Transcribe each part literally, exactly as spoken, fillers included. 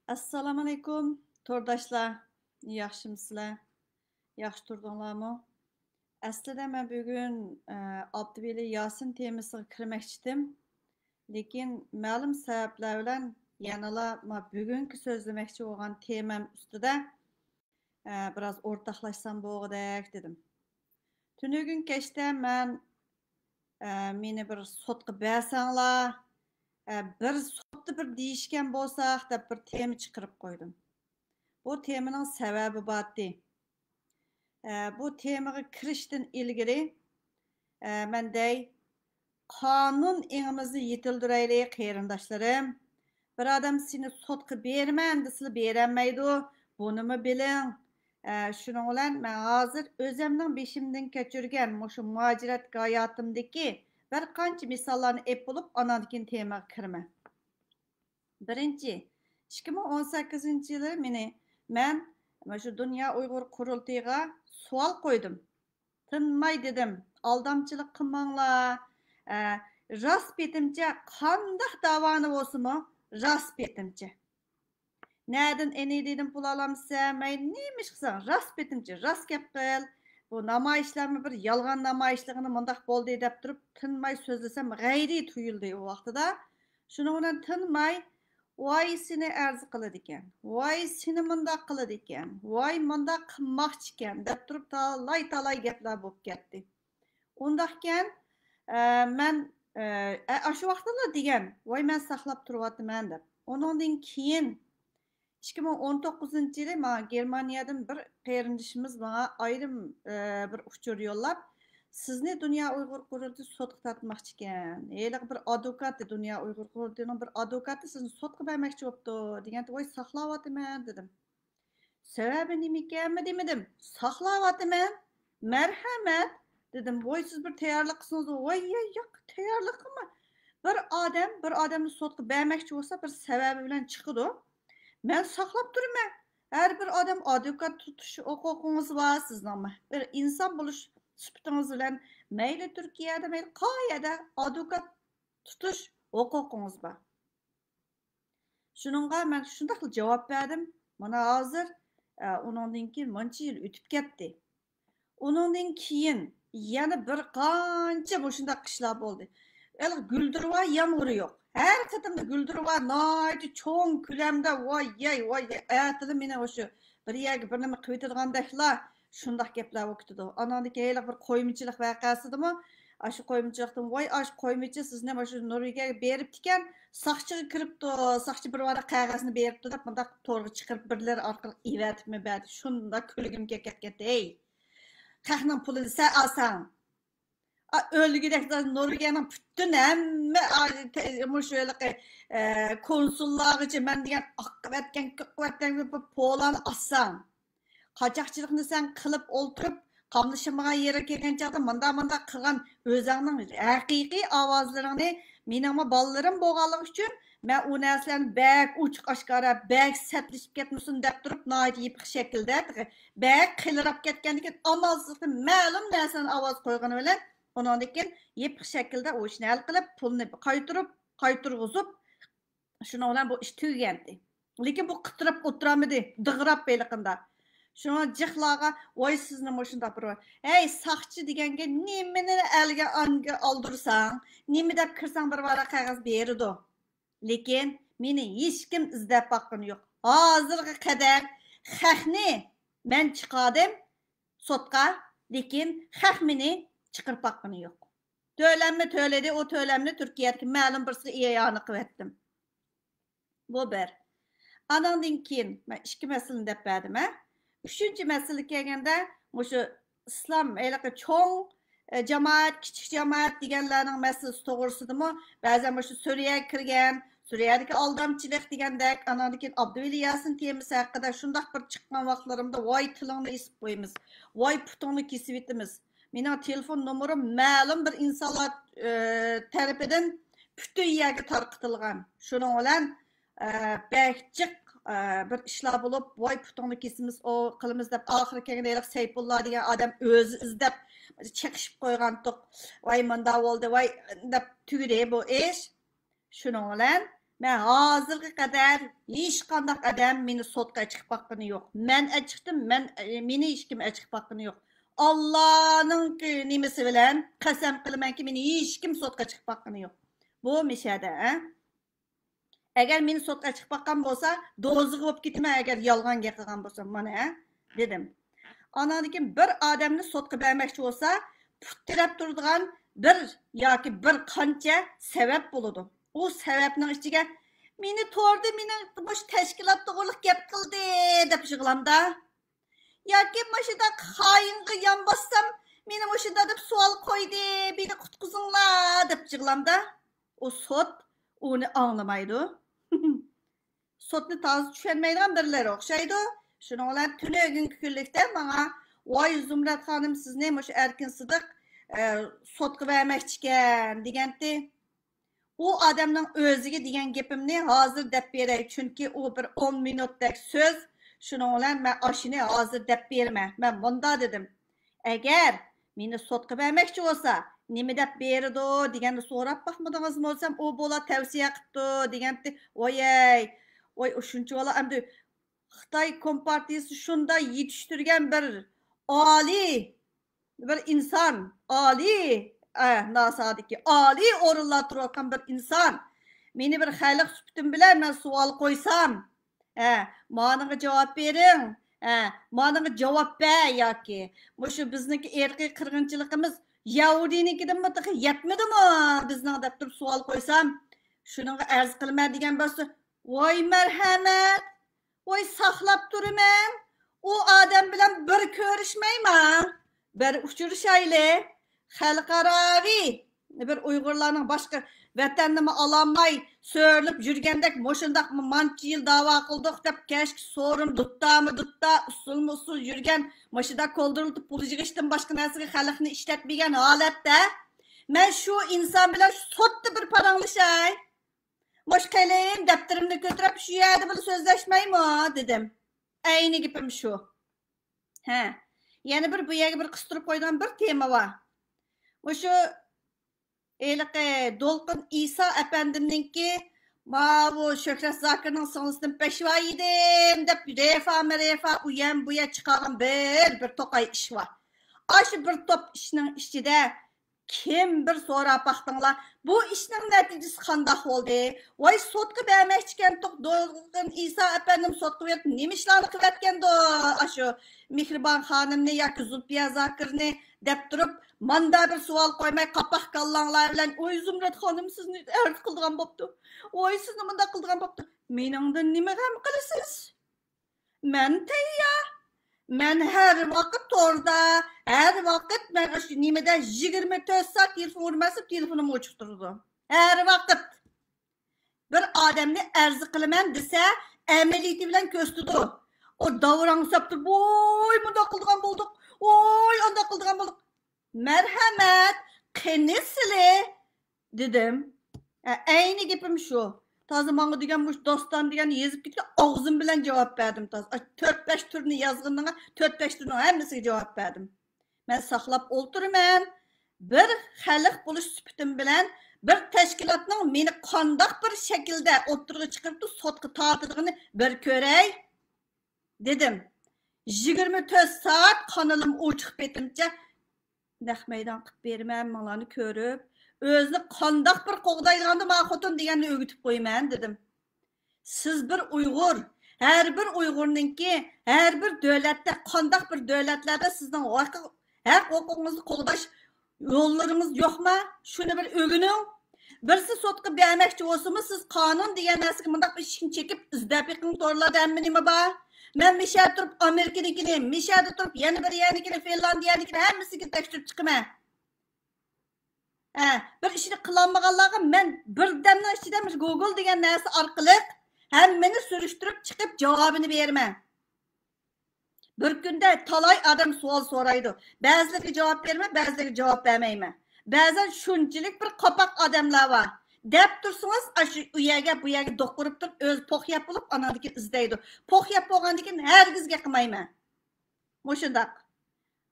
ئەسسالامۇئەلەيكۇم، تورداشلار. ياخشىمۇسىلەر؟ ياخشى تۇردۇڭلارمۇ؟ ئەسلىدە مەن بۈگۈن، ئە، ئابدۇۋەلى ياسىن تېمىسىغا كىرمەكچىدىم. لېكىن مەلۇم سەۋەبلەر بىلەن يەنىلا ما بۈگۈنكى سۆزلىمەكچى بولغان تېمام ئۈستىدە، ئە، بىراز ئورتاقلاشسام بولغۇدەك دېدىم. تۈنۈگۈن كەچتە مەن، ئە، مېنى بىر سوتقا بەرسەڭلار، ئە، بىر سوتتا بىر دېيىشكەن بولساق دەپ بىر تېما چىقىرىپ قويدۇم. بۇ تېمىنىڭ سەۋەبى بارتى. ئە، بۇ تېمىغا كىرىشتىن ئىلگىرى، ئە، مەن دەي، قانۇن ئېڭىمىزنى يېتىلدۈرەيلى، قېرىنداشلىرىم. بىر ئادەم سېنى سوتقا بېرىمەن دېسىلا بېرەلمەيدۇ. بۇنىمۇ بىلىڭ. ئە، شۇنىڭ بىلەن مەن ھازىر ئۆزەمنىڭ بېشىمدىن كەچۈرگەن مۇشۇ مۇھاجىرەت ھاياتىمدىكى بىر قانچە مىساللارنى ئېلىپ بولۇپ، ئانان كېيىن تېمىغا كىرىمەن. بىرىنچى، ئىككى مىڭ ئون سەككىزىنچى يىلى مېنى، مەن مۇشۇ دۇنيا ئۇيغۇر قۇرۇلتىيىغا سوئال قويدۇم. تىنماي دېدىم، ئالدامچىلىق قىلماڭلار. ئە، راست پېتىمچە قانداق داۋانى بولسىمۇ، راست پېتىمچە. نەدىن ئېنى دېدىم پۇل ئالامسەن؟ مەيلى نېمە ئىش قىلساڭ، راست پېتىمچە، راست گەپ قىل. بۇ نامايىشلارمۇ بىر يالغان نامايىشلىقىنى مۇنداق بولدى دەپ تۇرۇپ، تىنماي سۆزلىسەم غەيرىي تۇيۇلدى ئۇ ۋاقتىدا. شۇنىڭ بىلەن تىنماي، ۋاي سېنى ئەرز قىلىدىكەن، ۋاي سېنى مۇنداق قىلىدىكەن، ۋاي مۇنداق قىلماقچىكەن دەپ تۇرۇپ تالاي-تالاي گەپلەر بولۇپ كەتتى. ئۇنداقكەن، ئە، مەن، ئە، ئاشۇ ۋاقتىلا دېگەن، ۋاي مەن ساقلاپ تۇرۇۋاتىمەن دەپ. ئۇنىڭدىن كېيىن ئىككى مىڭ ئون توققۇزىنچى يىلى ماڭا گېرمانىيەدىن بىر قېرىندىشىمىز ماڭا ئايرىم، ئە، بىر ئۇچۇر يوللاپ، سىزنى دۇنيا ئۇيغۇر قۇرۇلتىيى سوتقا تارتماقچىكەن. ھېلىقى بىر ئادۋوكاتى، دۇنيا ئۇيغۇر قۇرۇلتىيىنىڭ بىر ئادۋوكاتى سىزنى سوتقا بەرمەكچى بوپتۇ دېگەنتى، ۋاي ساقلاۋاتىمەن دېدىم. سەۋەبى نېمىكەنمۇ دېمىدىم. ساقلاۋاتىمەن. مەرھەمەت دېدىم. ۋاي سىز بىر تەييارلىق قىلسىڭىز، ۋاي يا ياق تەييارلىق قىلما. بىر ئادەم بىر ئادەمنى سوتقا بەرمەكچى بولسا بىر سەۋەبى بىلەن چىقىدۇ. مەن ساقلاپ تۇرىمەن. ھەر بىر ئادەم ئادۋوكات تۇتۇش ھوقۇقىڭىز بار سىزنىڭمۇ. بىر ئىنسان بولۇش سۈپىتىڭىز بىلەن مەيلى تۈركىيەدە، مەيلى قايەردە ئادۋوكات تۇتۇش ھوقۇقىڭىز بار. شۇنىڭغا مەن شۇنداقلا جاۋاب بەردىم. مانا ھازىر، ئە، ئۇنىڭدىن كېيىن مانچە يىل ئۆتۈپ كەتتى. ئۇنىڭدىن كېيىن يەنە بىر قانچە مۇشۇنداق ئىشلار بولدى. ھېلىقى گۈلدۈرۋا يامغۇرى يوق. ھەر قېتىمدا گۈلدۈرۋا ناھايىتى چوڭ كۆلەمدە، ۋاي يەي، ۋاي يەي، ئەتىلا مېنى ئاشۇ بىر يەرگە بىر نېمە قىلىۋېتىدىغاندەكلا شۇنداق گەپلەر بولۇپ كېتىدۇ. ئاناندىن كېيىن ھېلىقى بىر قويمىچىلىق ۋەقەسىدىمۇ ئاشۇ قويمىچىلىقتىن، ۋاي ئاشۇ قويمىچى سىزنى مۇشۇ نورۋېگىيەگە بېرىپتىكەن، ساقچىغا كىرىپتۇ، ساقچى بىر ۋاراق قەغەزنى بېرىپتۇ دەپ مۇنداق تورغا چىقىرىپ بىرلىرى ئارقىلىق ئېۋەتىپمۇ بەردى. شۇنداق كۈلگۈم كېلىپ كەتكەنتى، ھەي. خەقنىڭ پۇلىنى سەن ئالساڭ. ئا، ئۆلگۈدەك نورۋېگىيەنىڭ پۈتۈن ھەممە، ئا، تە-، مۇشۇ ھېلىقى، ئە، كونسۇللارغىچە مەن دېگەن ئاقىۋەتكەن، ئاقىۋەتكەن بىر پولانى ئالساڭ. قاچاقچىلىقنى سەن قىلىپ ئولتۇرۇپ، قاملىشالمىغان يېرىگە كەلگەن چاغدا مۇنداق، مۇنداق قىلغان ئۆزۈڭنىڭ ھەقىقىي ئاۋازلىرىڭنى، مېنىڭمۇ بالىلىرىم بولغانلىقى ئۈچۈن، مەن ئۇ نەرسىلەرنى بەك ئوچۇق ئاشكارا، بەك سەتلىشىپ كەتمىسۇن دەپ تۇرۇپ، ناھايىتى يېپىق شەكىلدە، تېخى بەك قېلىراپ كەتكەندىن كېيىن، ئامالسىزلىقتىن مەلۇم نەرسىلەرنى ئاۋاز قويغىنى بىلەن، ئۇنىڭدىن كېيىن يېپىق شەكىلدە ئۇ ئىشنى ھەل قىلىپ، پۇلنى قايتۇرۇپ، قايتۇرغۇزۇپ، شۇنىڭ بىلەن بۇ ئىش تۈگىگەنتى. لېكىن بۇ قىتىراپ ئولتۇرالمىدى، دىغىراپ ھېلىقىندا. شۇڭا جىقلارغا، ۋاي سىزنى مۇشۇنداق بىر، ھەي ساقچى دېگەنگە نېمىنى ئەلگە ئانگا ئالدۇرساڭ، نېمە دەپ كىرسەڭ بىر ۋاراق قەغەز بېرىدۇ. لېكىن مېنى ھېچكىم ئىزدەپ باققىنى يوق. ھازىرغا قەدەر خەقنى مەن چىقاردىم سوتقا، لېكىن خەق مېنى چىقىرىپ باققىنى يوق. تۆلەمنى تۆلىدى، ئۇ تۆلەمنى تۈركىيەدىكى مەلۇم بىرسىگە ئىئانە قىلىۋەتتىم. بۇ بىر. ئانىڭدىن كېيىن مەن ئىككى مەسىلىنى دەپ بەردىم، ھە. ئۈچىنچى مەسىلىگە كەلگەندە، مۇشۇ ئىسلام ھېلىقى چوڭ، ئە، جامائەت، كىچىك جامائەت دېگەنلەرنىڭ مەسىلىسى توغرىسىدىمۇ بەزەن مۇشۇ سۈرىيەگە كىرگەن، سۈرىيەدىكى ئالدامچىلىق دېگەندەك، ئانىڭدىن كېيىن ئابدۇۋەلى ياسىن تېمىسى ھەققىدە شۇنداق بىر چىققان ۋاقىتلىرىمدا ۋاي تىلىڭنى ئېسىپ قويىمىز، ۋاي پۇتۇڭنى كېسىۋېتىمىز. مېنىڭ تېلېفون نومۇرۇم مەلۇم بىر ئىنسانلار، ئى، تەرىپىدىن پۈتۈن يەرگە تارقىتىلغان. شۇنىڭ بىلەن، ئى، بەك جىق، ئى، بىر ئىشلار بولۇپ، ۋاي پۇتۇڭنى كېسىمىز، ئو قىلىمىز دەپ، ئاخىرى كەلگەندە ھېلىقى سەيپۇللا دېگەن ئادەم ئۆزى ئىزدەپ چېقىشىپ قويغانتۇق. ۋاي مۇنداق بولدى، ۋاي دەپ تۈگىدى بۇ ئىش. شۇنىڭ بىلەن مەن ھازىرغا قەدەر ھېچقانداق ئادەم مېنى سوتقا ئەچىقىپ باققىنى يوق. مەن ئەچىقتىم، مەن، مېنى ھېچكىم ئەچىقىپ باققىنى يوق. ئاللانىڭ نېمىسى بىلەن قەسەم قىلىمەنكى، مېنى ھېچكىم سوتقا چىقىپ باققىنى يوق. بۇ مىشەدە، ھە؟ ئەگەر مېنى سوتقا چىقىپ باققان بولسا، دوزىغا بولۇپ كېتىمەن، ئەگەر يالغان گەپ قىلغان بولسام، مانا، ھە؟ دېدىم. ئاناندىن كېيىن بىر ئادەمنى سوتقا بەرمەكچى بولسا، پۇت تىرەپ تۇرىدىغان بىر ياكى بىر قانچە سەۋەب بولىدۇ. ئۇ سەۋەبنىڭ ئىچىگە، مېنى توردا مېنىڭ مۇشۇ تەشكىلات توغرىلىق گەپ قىلدى، دەپ يىغلامدا. ياكى مۇشۇنداق خائىنغا يان باسسام، مېنى مۇشۇنداق دەپ سوئال قويدى، مېنى قۇتقۇزۇڭلار، دەپ يىغلامدا. ئۇ سوت ئۇنى ئاڭلىمايدۇ. سوتنى تازا چۈشەنمەيدىغان بىرلەر ئوخشايدۇ. شۇنىڭ بىلەن تۈنۈگۈنكى كۈنلۈكتە ماڭا، ۋاي زۇمرەت خانىم، سىزنى مۇشۇ ئەركىن سىدىق، ئە، سوتقا بەرمەكچىكەن، دېگەنتى. ئۇ ئادەمنىڭ ئۆزىگە دېگەن گېپىمنى ھازىر دەپ بېرەي، چۈنكى ئۇ بىر ئون مىنۇتتەك سۆز. شۇنىڭ بىلەن مەن ئاشۇنى ھازىر دەپ بېرىمەن. مەن مۇندا دېدىم، ئەگەر مېنى سوتقا بەرمەكچى بولسا، نېمە دەپ بېرىدۇ دېگەننى سوراپ باقمىدىڭىزمۇ دېسەم، ئۇ بالا تەۋسىيە قىپتۇ دېگەنتى. ۋايەي، ۋاي، ئۇ شۇنچىۋالا ئەمدى خىتاي كومپارتىيىسى شۇنداق يېتىشتۈرگەن بىر ئالىي، بىر ئىنسان، ئالىي، ئە، ناسادىكى ئالىي ئورۇنلاردا تۇرۇۋاتقان بىر ئىنسان، مېنى بىر خەلق سۈپىتىم بىلەن مەن سوئال قويسام، ئە، مانىڭغا جاۋاب بېرىڭ، ئە، مانىڭغا جاۋاب بەر ياكى مۇشۇ بىزنىڭكى ئىرقىي قىرغىنچىلىقىمىز يەھۇدىينىڭكىدىنمۇ تېخى يەتمىدىمۇ بىزنىڭ دەپ تۇرۇپ سوئال قويسام، شۇنىڭغا ئەرز قىلىمەن دېگەن بولسا، ۋاي مەرھەمەت، ۋاي ساقلاپ تۇرىمەن، ئۇ ئادەم بىلەن بىر كۆرۈشمەيما، بىر ئۇچرىشايلى، خەلقئاراۋى بىر ئۇيغۇرلارنىڭ باشقا ۋەتەننىمۇ ئالالماي سۆرىلىپ يۈرگەندەك، مۇشۇنداق مانچە يىل داۋا قىلدۇق دەپ، كەچكە سورۇن دۇتتامۇ دۇتتا، ئۇسسۇلمۇ ئۇسسۇل يۈرگەن، مۇشۇنداق كولدۇرلىتىپ پۇل يىغىشتىن باشقا نەرسىگە خەلقنى ئىشلەتمىگەن ھالەتتە، مەن شۇ ئىنسان بىلەن سوتتا بىر پاراڭلىشاي. مۇشۇ قېلىن دەپتىرىمنى كۆتۈرۈپ، شۇ يەردە بىر سۆزلەشمەيمۇ؟ دېدىم. ئەينى گېپىم شۇ. ھە. يەنە بىر بۇ يەرگە بىر قىستۇرۇپ قويىدىغان بىر تېما بار. مۇشۇ ھېلىقى دولقۇن ئىسا ئەپەندىمنىڭكى، ماۋۇ شۆھرەت زاكىرنىڭ سىڭلىسىدىن پەشۋا يېدىم دەپ، رېفا مەرېفا، ئۇ يەم بۇ يەر چىقارغان بىر، بىر توقاي ئىش بار. ئاشۇ بىر توپ ئىشنىڭ ئىچىدە كىم بىر سوراپ باقتىڭلار، بۇ ئىشنىڭ نەتىجىسى قانداق بولدى؟ ۋاي، سوتقا بەرمەكچىكەنتۇق، دولقۇن ئىسا ئەپەندىم سوتقا بېرىپ نېمە ئىشلارنى قىلىۋەتكەندۇ؟ ئاشۇ مېھرىبان خانىمنى ياكى زۇلپىيە زاكىرنى دەپ تۇرۇپ، ماندا بىر سوئال قويماي، قاپاق كاللاڭلار بىلەن، ۋاي، زۇمرەت خانىم سىزنى ئەرز قىلىدىغان بوپتۇ، ۋاي، سىزنى مۇنداق قىلىدىغان بوپتۇ. مېنىڭدىن نېمە غەم قىلىسىز؟ مەن تەييار. مەن ھەر ۋاقىت توردا، ھەر ۋاقىت مەن ئاشۇ نېمىدە يىگىرمە تۆت سائەت تېلېفون ئۇرماسا، تېلېفونۇم ئوچۇق تۇرىدۇ. ھەر ۋاقىت. بىر ئادەمنى ئەرز قىلىمەن دېسە، ئەمەلىيىتى بىلەن كۆرسىتىدۇ. ئۇ داۋراڭساپ تۇرۇپ، ۋوي، مۇنداق قىلىدىغان بولدۇق، ۋوي، ئانداق قىلىدىغان بولدۇق. مەرھەمەت، قېنى سىلى؟ دېدىم. ئە، ئەينى گېپىم شۇ. تازا ماڭا دېگەن مۇشۇ داستان دېگەننى يېزىپ كېتىپ، ئاغزىم بىلەن جاۋاب بەردىم تازا. ئاش تۆت بەش تۈرنى يازغىنىڭغا تۆت بەش تۈرنىڭ ھەممىسىگە جاۋاب بەردىم. مەن ساقلاپ ئولتۇرىمەن. بىر خەلق بولۇش سۈپىتىم بىلەن بىر تەشكىلاتنىڭ مېنى قانداق بىر شەكىلدە ئوتتۇرىغا چىقىرىپ سوتقا تارتىدىغىنى بىر كۆرەي. دېدىم. يىگىرمە تۆت سائەت قانىلىم ئوچۇق پېتىمچە نەق مەيدان قىلىپ بېرىمەن، ماڭلارنى كۆرۈپ، ئۆزىنى قانداق بىر قوغدايدىغاندا ما خوتۇن دېگەننى ئۆگىتىپ قويىمەن، دېدىم. سىز بىر ئۇيغۇر، ھەر بىر ئۇيغۇرنىڭكى، ھەر بىر دۆلەتتە، قانداق بىر دۆلەتلەردە سىزنىڭ ھەق، ھەق ھوقۇقىڭىزنى قوغداش يوللىرىڭىز يوقما؟ شۇنى بىر ئۆگىنىڭ. بىرسى سوتقا بەرمەكچى بولسىمۇ، سىز قانۇن دېگەن نەرسىگە مۇنداق بىر ئىشىكنى چېكىپ ئىزدەپ بېقىڭ، تورلاردا ھەممە نېمە بار. مەن مىشەدە تۇرۇپ ئامېرىكىنىڭكىنى، مىشەدە تۇرۇپ يەنە بىر يەرنىڭكىنى، فىنلاندىيەنىڭكىنى ھەممىسىگە تەكشۈرۈپ چىقىمەن. ھە، بىر ئىشنى قىلالمىغانلارغا مەن بىردەمنىڭ ئىچىدە مۇشۇ گوگول دېگەن نەرسە ئارقىلىق ھەممىنى سۈرۈشتۈرۈپ چىقىپ جاۋابىنى بېرىمەن. بىر كۈندە تالاي ئادەم سوئال سورايدۇ. بەزىلىرىگە جاۋاب بېرىمەن، بەزىلىرىگە جاۋاب بەرمەيمەن. بەزەن شۇنچىلىك بىر قاپاق ئادەملەر بار. دەپ تۇرسىڭىز، ئاشۇ ئۇ يەرگە، بۇ يەرگە دوق ئۇرۇپ تۇرۇپ، ئۆزى پوق يەپ بولۇپ، ئاناندىن كېيىن ئىزدەيدۇ. پوق يەپ بولغاندىن كېيىن ھەرگىز گەپلىمەيمەن. مۇشۇنداق.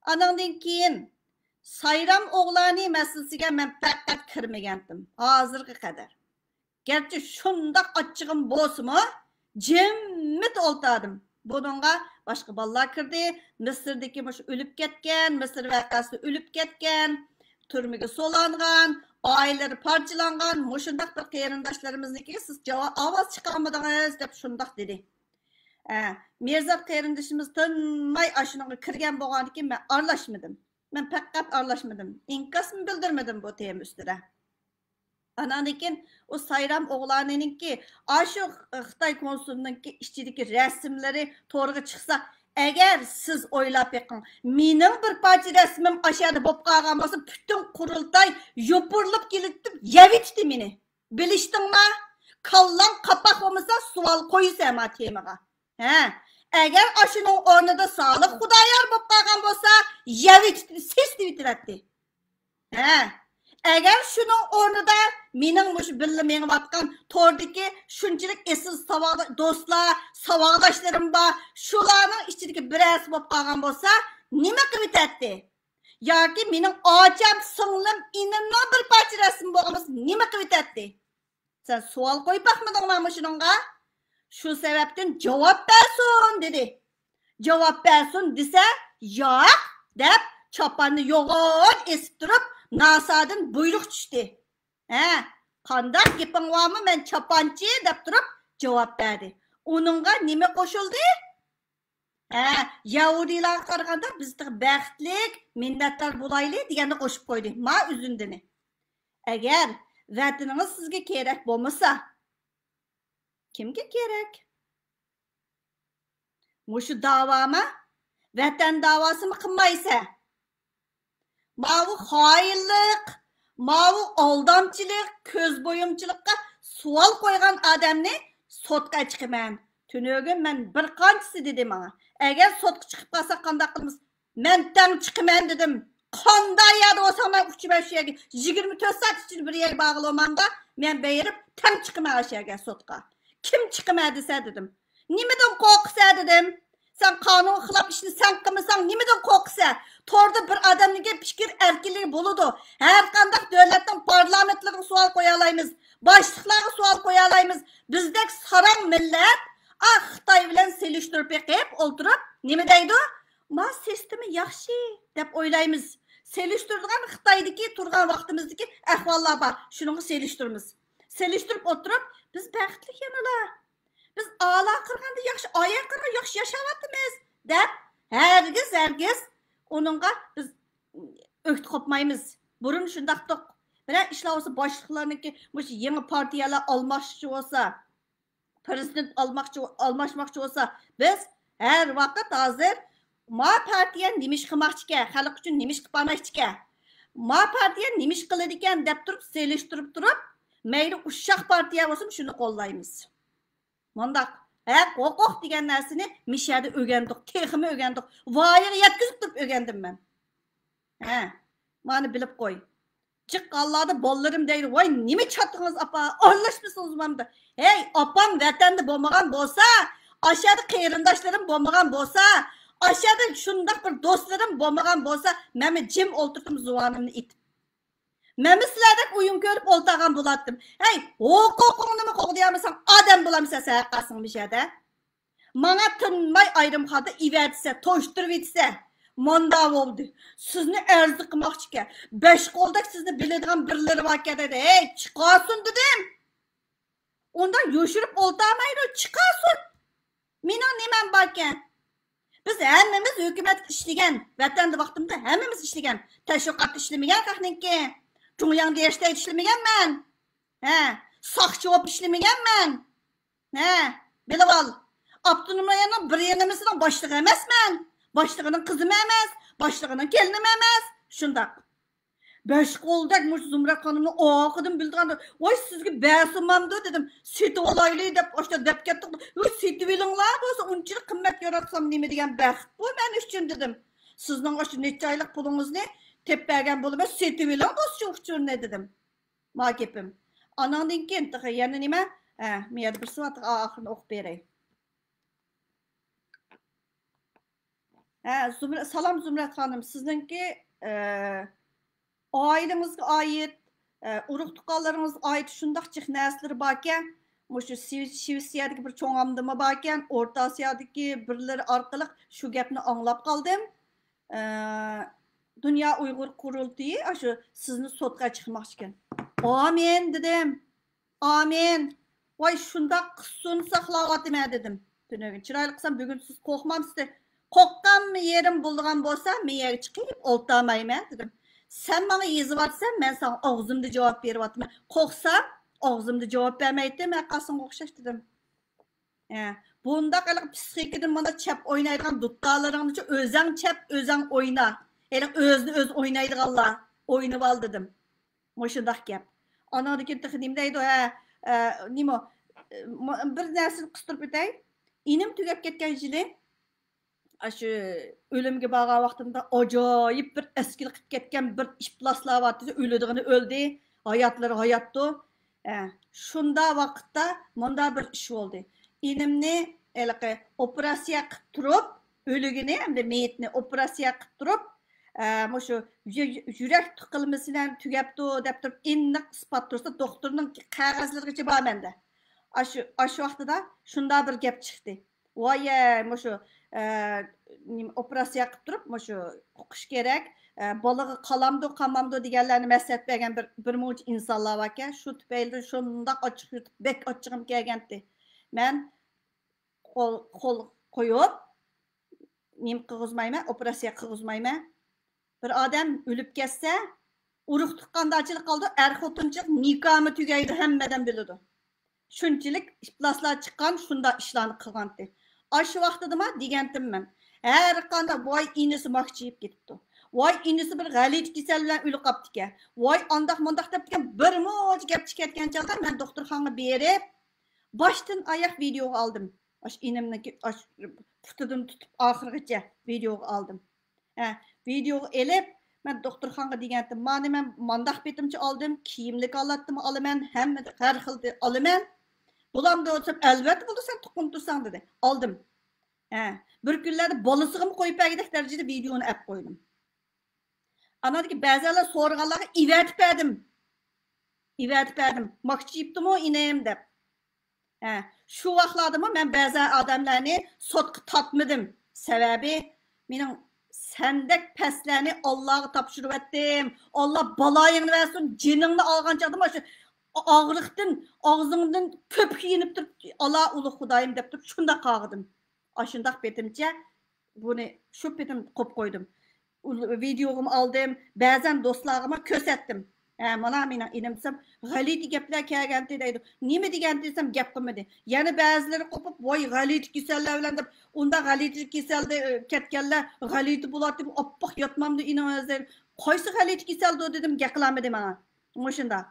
ئاناندىن كېيىن سايرام ئوغلانى مەسىلىسىگە مەن پەقەت كىرمىگەنتىم، ھازىرغا قەدەر. گەرچە شۇنداق ئاچچىقىم بولسىمۇ، جىممىت ئولتۇردۇم. بۇنىڭغا باشقا بالىلار كىردى. مىسىردىكى مۇشۇ ئۆلۈپ كەتكەن، مىسىر ۋەقەسىدە ئۆلۈپ كەتكەن، تۈرمىگە سولانغان، ئائىلىلىرى پارچىلانغان مۇشۇنداق بىر قېرىنداشلىرىمىزنىڭكى سىز جاۋاب ئاۋاز چىقارمىدىڭىز دەپ شۇنداق دېدى. ئە، مىرزات قېرىندىشىمىز تىنماي ئاشۇنىڭغا كىرگەن بولغاندىكىن مەن ئارىلاشمىدىم. مەن پەقەت ئارىلاشمىدىم. ئىنكاسمۇ بىلدۈرمىدىم بۇ تېما ئۈستىدە. ئاناندىن كېيىن ئۇ سايرام ئوغلانىنىڭكى، ئاشۇ خىتاي كونسۇلىنىڭكى ئىچىدىكى رەسىملىرى تورغا چىقسا، ئەگەر سىز ئويلاپ بېقىڭ، مېنىڭ بىر پارچە رەسىمىم ئاشۇيەردە بولۇپ قالغان بولسا، پۈتۈن قۇرۇلتاي يوپۇرۇلۇپ كېلىپ يەۋېتىتتى مېنى. بىلىشتىڭما؟ كاللاڭ قاپاق بولمىسا، سوئال قويىسەن ما تېمىغا. ھە، ئەگەر ئاشۇنىڭ ئورنىدا سالىھ خۇدايار بولۇپ قالغان بولسا، يەۋېتىتتى، سېسىتىۋېتىۋەتتى. ھە، ئەگەر شۇنىڭ ئورنىدا مېنىڭ مۇشۇ بىللە مېڭىۋاتقان توردىكى شۇنچىلىك ئېسىل ساۋاقدا-، دوستلار، ساۋاقداشلىرىم بار، شۇلارنىڭ ئىچىدىكى بىرەرسى بولۇپ قالغان بولسا، نېمە قىلىۋېتەتتى؟ ياكى مېنىڭ ئاچام، سىڭلىم، ئىنىمنىڭ بىر پارچە رەسىمى بولغان بولسا، نېمە قىلىۋېتەتتى؟ سەن سوئال قويۇپ باقمىدىڭما مۇشۇنىڭغا؟ شۇ سەۋەبتىن جاۋاب بەرسۇن، دېدى. جاۋاب بەرسۇن دېسە، ياق، دەپ چاپاننى يوغان ئېسىپ تۇرۇپ، ناسادىن بۇيرۇق چۈشتى. ھە، قانداق گېپىڭ بارمۇ، مەن چاپانچى، دەپ تۇرۇپ جاۋاب بەردى. ئۇنىڭغا نېمە قوشۇلدى؟ ھە، يەھۇدىيلارغا قارىغاندا بىز تېخى بەختلىك، مىننەتدار بولايلى دېگەننى قوشۇپ قويدى. ما ئۈزۈندىنى. ئەگەر ۋەتىنىڭىز سىزگە كېرەك بولمىسا، كىمگە كېرەك؟ مۇشۇ داۋامۇ؟ ۋەتەن داۋاسىمۇ قىلمايسەن؟ ماۋۇ خائىنلىق، ماۋۇ ئالدامچىلىق، كۆز بويۇمچىلىققا سوئال قويغان ئادەمنى سوتقا چىقىمەن. تۈنۈگۈن مەن بىر قانچىسى دېدى ماڭا، ئەگەر سوتقا چىقىپ قالسا قانداق قىلىمىز؟ مەن تەڭ چىقىمەن دېدىم. قانداق يەردە بولساڭ مەن ئۇچىمەن شۇ يەرگە. يىگىرمە تۆت سائەت ئىچىدە بىر يەرگە بارغىلى بولمامدا، مەن بېرىپ تەڭ چىقىمەن ئاشۇ يەرگە سوتقا. كىم چىقىمەن دېسە دېدىم. نېمىدىن قورقىسەن دېدىم. سەن قانۇنغا خىلاپ ئىشنى سەن قىلمىساڭ نېمىدىن قورقىسەن؟ توردا بىر ئادەمنىڭكى پىكىر ئەركىنلىكى بولىدۇ. ھەر قانداق دۆلەتنىڭ پارلامېنتلىرىغا سوئال قويالايمىز، باشلىقلارغا سوئال قويالايمىز. بىزدەك ساراڭ مىللەت، ئا، خىتاي بىلەن سېلىشتۇرۇپ بېقىپ ئولتۇرۇپ نېمە دەيدۇ؟ ما سىستېما ياخشى دەپ ئويلايمىز. سېلىشتۇرىدىغان خىتايدىكى تۇرغان ۋاقتىمىزدىكى ئەھۋاللار بار. شۇنىڭغا سېلىشتۇرىمىز. سېلىشتۇرۇپ ئولتۇرۇپ، بىز بەختلىك يەنىلا. بىز ئالا قىرغاندا ياخشى، ئايا قىرغان ياخشى ياشاۋاتىمىز دەپ، ھەرگىز، ھەرگىز ئۇنىڭغا بىز ئۆكتە قوپمايمىز. بۇرۇن شۇنداقتۇق. بىرەر ئىشلار بولسا باشلىقلارنىڭكى مۇشۇ يېڭى پارتىيەلەر ئالماشقۇچى بولسا، پىرېزىدېنت ئالماقچى، ئالماشماقچى بولسا، بىز ھەر ۋاقىت ھازىر ما پارتىيە نېمە ئىش قىلماقچىكەن، خەلق ئۈچۈن نېمە ئىش قىلىپ بەرمەكچىكەن، ما پارتىيە نېمە ئىش قىلىدىكەن دەپ تۇرۇپ، سېلىشتۇرۇپ تۇرۇپ، مەيلى ئۇششاق پارتىيە بولسۇن، شۇنى قوللايمىز. مۇنداق ھەق، ھوقۇق دېگەن نەرسىنى مىشەدە ئۆگەندۇق، تېخىمۇ ئۆگەندۇق. ۋايىغا يەتكۈزۈپ تۇرۇپ ئۆگەندىم مەن. ھە، مانا بىلىپ قوي. جىق ھاللاردا بالىلىرىم دەيدۇ، ۋاي، نېمە چاتىقىڭىز ئاپا، ئارىلاشمىسىڭىزمۇ ئەمدى. ھەي، ئاپام ۋەتەندە بولمىغان بولسا، ئاشۇ يەردە قېرىنداشلىرىم بولمىغان بولسا، ئاشۇ يەردە شۇنداق بىر دوستلىرىم بولمىغان بولسا، مەنمۇ جىم ئولتۇرتتۇم زۇۋانىمنى ئېتىپ. مەنمۇ سىلەردەك ئويۇن كۆرۈپ ئولتۇرغان بولاتتىم. ھەي، ھوقۇقۇڭنىمۇ قوغدىيالمىساڭ، ئادەم بولامسەن سەن ھەققاسىڭ مۇشۇ يەردە؟ ماڭا تىنماي ئايرىم خاتا ئىۋەتسە، توشتۇرۇۋېتسە، ماندا بولدى. سىزنى ئەرزى قىلماقچىكەن. بەش قولدەك سىزنى بىلىدىغان بىرلىرى باركەن دېدى. ھەي، چىقارسۇن دېدىم. ئۇنداق يوشۇرۇپ ئولتۇرمايدۇ، چىقارسۇن. مېنىڭ نېمەم باركەن؟ بىز ھەممىمىز ھۆكۈمەتتە ئىشلىگەن، ۋەتەندە ۋاقتىمىزدا ھەممىمىز ئىشلىگەن. تەشۋىقاتتا ئىشلىمىگەن خەقنىڭكى. جۇڭياڭ دېيەشتە ئىشلىمىگەنمەن. ھە، ساقچى بولۇپ ئىشلىمىگەنمەن. ھە، بىلىۋال. ئاپتونوم رايوننىڭ بىر يېڭىمىسىنىڭ باشلىقى ئەمەسمەن. باشلىقىنىڭ قىزىمۇ ئەمەس، باشلىقىنىڭ كېلىنىمۇ ئەمەس. شۇنداق. بەش قولدەك مۇشۇ زۇمرەت خانىمنى ئارقىدىن بىلىدىغان، ۋاي، سىزگە بەرسىمامدۇ دېدىم. سېتىۋالايلى دەپ ئاشۇنداق دەپ كەتتۇق. ۋاي، سېتىۋېلىڭلار بولسا، ئۇنچىلىك قىممەت ياراتسام نېمە دېگەن بەخت بۇ مەن ئۈچۈن دېدىم. سىزنىڭ ئاشۇ نەچچە ئايلىق پۇلىڭىزنى تېپىپ بەرگەن بولىمەن، سېتىۋېلىڭ بولسىچۇ ئۇچۇرنى دېدىم. ما گېپىم. ئاناڭدىن كېيىن تېخى يەنە نېمە؟ ھە، مۇ يەردە بىرسى بار، تېخى ئاخىرىنى ئوقۇپ بېرەي. ھە، زۇمرە-، سالام زۇمرەت خانىم، سىزنىڭكى، ئە، ئائىلىڭىزگە ئائىت، ئە، ئۇرۇق تۇغقانلىرىڭىز ئائىت شۇنداق جىق نەرسىلىرى باركەن، مۇشۇ شىۋ-، شىۋېتسىيەدىكى بىر چوڭ ئامدىما باركەن، ئورتا ئاسىيادىكى بىرلىرى ئارقىلىق شۇ گەپنى ئاڭلاپ قالدىم. ئە، دۇنيا ئۇيغۇر قۇرۇلتىيى ئاشۇ سىزنى سوتقا چىقماقچىكەن. ئامىن دېدىم. ئامىن. ۋاي، شۇنداق قىسسۇن ساقلاۋاتىمەن دېدىم. تۈنۈگۈن چىرايلىق قىلسام، بۈگۈن سىز قورقمامسىز؟ قورققانمۇ يېرىم بولىدىغان بولسا، مېيەگە چىقىپ ئولتۇرمايمەن دېدىم. سەن ماڭا يېزىۋاتىسەن، مەن ساڭا ئاغزىمدا جاۋاب بېرىۋاتىمەن. قورقسام، ئاغزىمدا جاۋاب بەرمەيتتىم، ھەققاسىڭغا ئوخشاش دېدىم. ھە، بۇنداق ھېلىقى پسىخىكىدىن مانا چەپ ئوينايدىغان دۇتتالىرىڭنىچۇ، ئۆزەڭ چەپ، ئۆزەڭ ئوينا. ھېلىقى ئۆزىنى ئۆزى ئوينايدىغانلار ئوينىۋال دېدىم. مۇشۇنداق گەپ. ئاناندىن كېيىن تېخى نېمە دەيدۇ، ھە، ئە، نېمە، ئە، بىر نەرسىنى قىستۇرۇپ ئۆتەي. ئىنىم تۈگەپ كەتكەن يىلى، ئاشۇ ئۆلۈمگە بارغان ۋاقتىمدا ئاجايىپ بىر ئەسكىلىك قىلىپ كەتكەن بىر ئىپلاسلار بارتتى، ئۆلىدىغىنى ئۆلدى، ھاياتلىرى ھاياتتۇ. ھە، شۇندا ۋاقىتتا مۇندا بىر ئىش بولدى. ئىنىمنى ھېلىقى ئوپېراتسىيە قىلىپ تۇرۇپ، ئۆلۈگىنى، ئەمدى مېيىتنى ئوپېراتسىيە قىلىپ تۇرۇپ، ئە، مۇشۇ يۈ-، يۈرەك توقۇلمىسى بىلەن تۈگەپتۇ دەپ تۇرۇپ، ئېنىق ئىسپات تۇرسا، دوختۇرنىڭ قەغەزلىرىگىچە بار مەندە. ئاشۇ، ئاشۇ ۋاقتىدا شۇنداق بىر گەپ چىقتى. ۋايە، مۇشۇ، ئە، نېمە، ئوپېراتسىيە قىلىپ تۇرۇپ، مۇشۇ ئۇقۇش كېرەك، ئە، بالىغا قالامدۇ، قالمامدۇ دېگەنلەرنى مەسلىھەت بەرگەن بىر، بىر مۇنچە ئىنسانلار باركەن، شۇ تۈپەيلىدىن شۇنداق ئاچچىق يۇتۇپ، بەك ئاچچىقىم كەلگەنتى. مەن قول، قول قويۇپ، نېمە قىلغۇزمايمەن، ئوپېراتسىيە قىلغۇزمايمەن. بىر ئادەم ئۆلۈپ كەتسە، ئۇرۇق تۇغقاندارچىلىق قالىدۇ، ئەر خوتۇنچىلىق نىكاھمۇ تۈگەيدۇ، ھەممە ئادەم بىلىدۇ. شۇنچىلىك ئىپلاسلار چىققان، شۇنداق ئىشلارنى قىلغانتى. ئاشۇ ۋاقتىدىما دېگەنتىم مەن. ھەر قانداق، ۋاي ئىنىسى ماكچىيىپ كېتىپتۇ. ۋاي ئىنىسى بىر غەلىتە كېسەل بىلەن ئۆلۈپ قاپتىكەن. ۋاي ئانداق مۇنداق دەپتىكەن، بىر مۇنچە گەپ چىقىپ كەتكەن چاغدا مەن دوختۇرخانىغا بېرىپ، باشتىن ئاياق ۋىدېئوغا ئالدىم. ئاشۇ ئىنىمنىڭكى ئاشۇ پۇتىدىن تۇتۇپ ئاخىرغىچە ۋىدېئوغا ئالدىم. ھە، ۋىدېئوغا ئېلىپ، مەن دوختۇرخانىغا دېگەنتىم، مانى مەن مانداق پېتىمچە ئالدىم، كىيىملىك ھالەتتىمۇ ئالىمەن، ھەممە ھەر خىلدا ئالىمەن. بولامدۇ دېسەم، ئەلۋەتتە بولىدۇ، سەن تۇغقىنى تۇرساڭ دېدى. ئالدىم. ھە، بىر كۈنلەردە بالىسىغىمۇ قويۇپ بەرگۈدەك دەرىجىدە ۋىدېئونى ئەپ قويدۇم. ئاناندىكى بەزەنلەر سورىغانلارغا ئېۋەتىپ بەردىم. ئېۋەتىپ بەردىم. ماكچىيىپتىمۇ ئىنىم دەپ. ھە، شۇ ۋاقىتلاردىمۇ مەن بەزەن ئادەملەرنى سوتقا تارتمىدىم. سەۋەبى، مېنىڭ سەندەك پەسلەرنى ئاللاغا تاپشۇرۇۋەتتىم. ئاللا بالايىڭنى بەرسۇن، جېنىڭنى ئالغان چاغدا مانا شۇ ئاغرىقتىن ئاغزىڭدىن كۆپۈك يېنىپ تۇرۇپ، ئالا ئۇلۇغ خۇدايىم دەپ تۇرۇپ شۇنداق قاغىدىم. ئاشۇنداق پېتىمچە بۇنى شۇ پېتىم قويۇپ قويدۇم. ئۇل-، ۋىدېئوغىمۇ ئالدىم، بەزەن دوستلارغىمۇ كۆرسەتتىم. ھە، مانا مېنىڭ ئىنىم دېسەم، غەلىتە گەپلەر كەلگەنتى دەيدۇ. نېمە دېگەنتى دېسەم، گەپ قىلمىدى. يەنە بەزىلىرى قوپۇپ، ۋاي، غەلىتە كېسەللەر بىلەن دەپ، ئۇنداق غەلىتە كېسەلدە، ئە، كەتكەنلەر غەلىتە بولاتتى، بۇ ئاپئاق ياتمامدۇ ئىنىڭىز دەيدۇ. قايسى غەلىتە كېسەلدۇ دېدىم، گەپ قىلالمىدى ماڭا. مۇشۇنداق.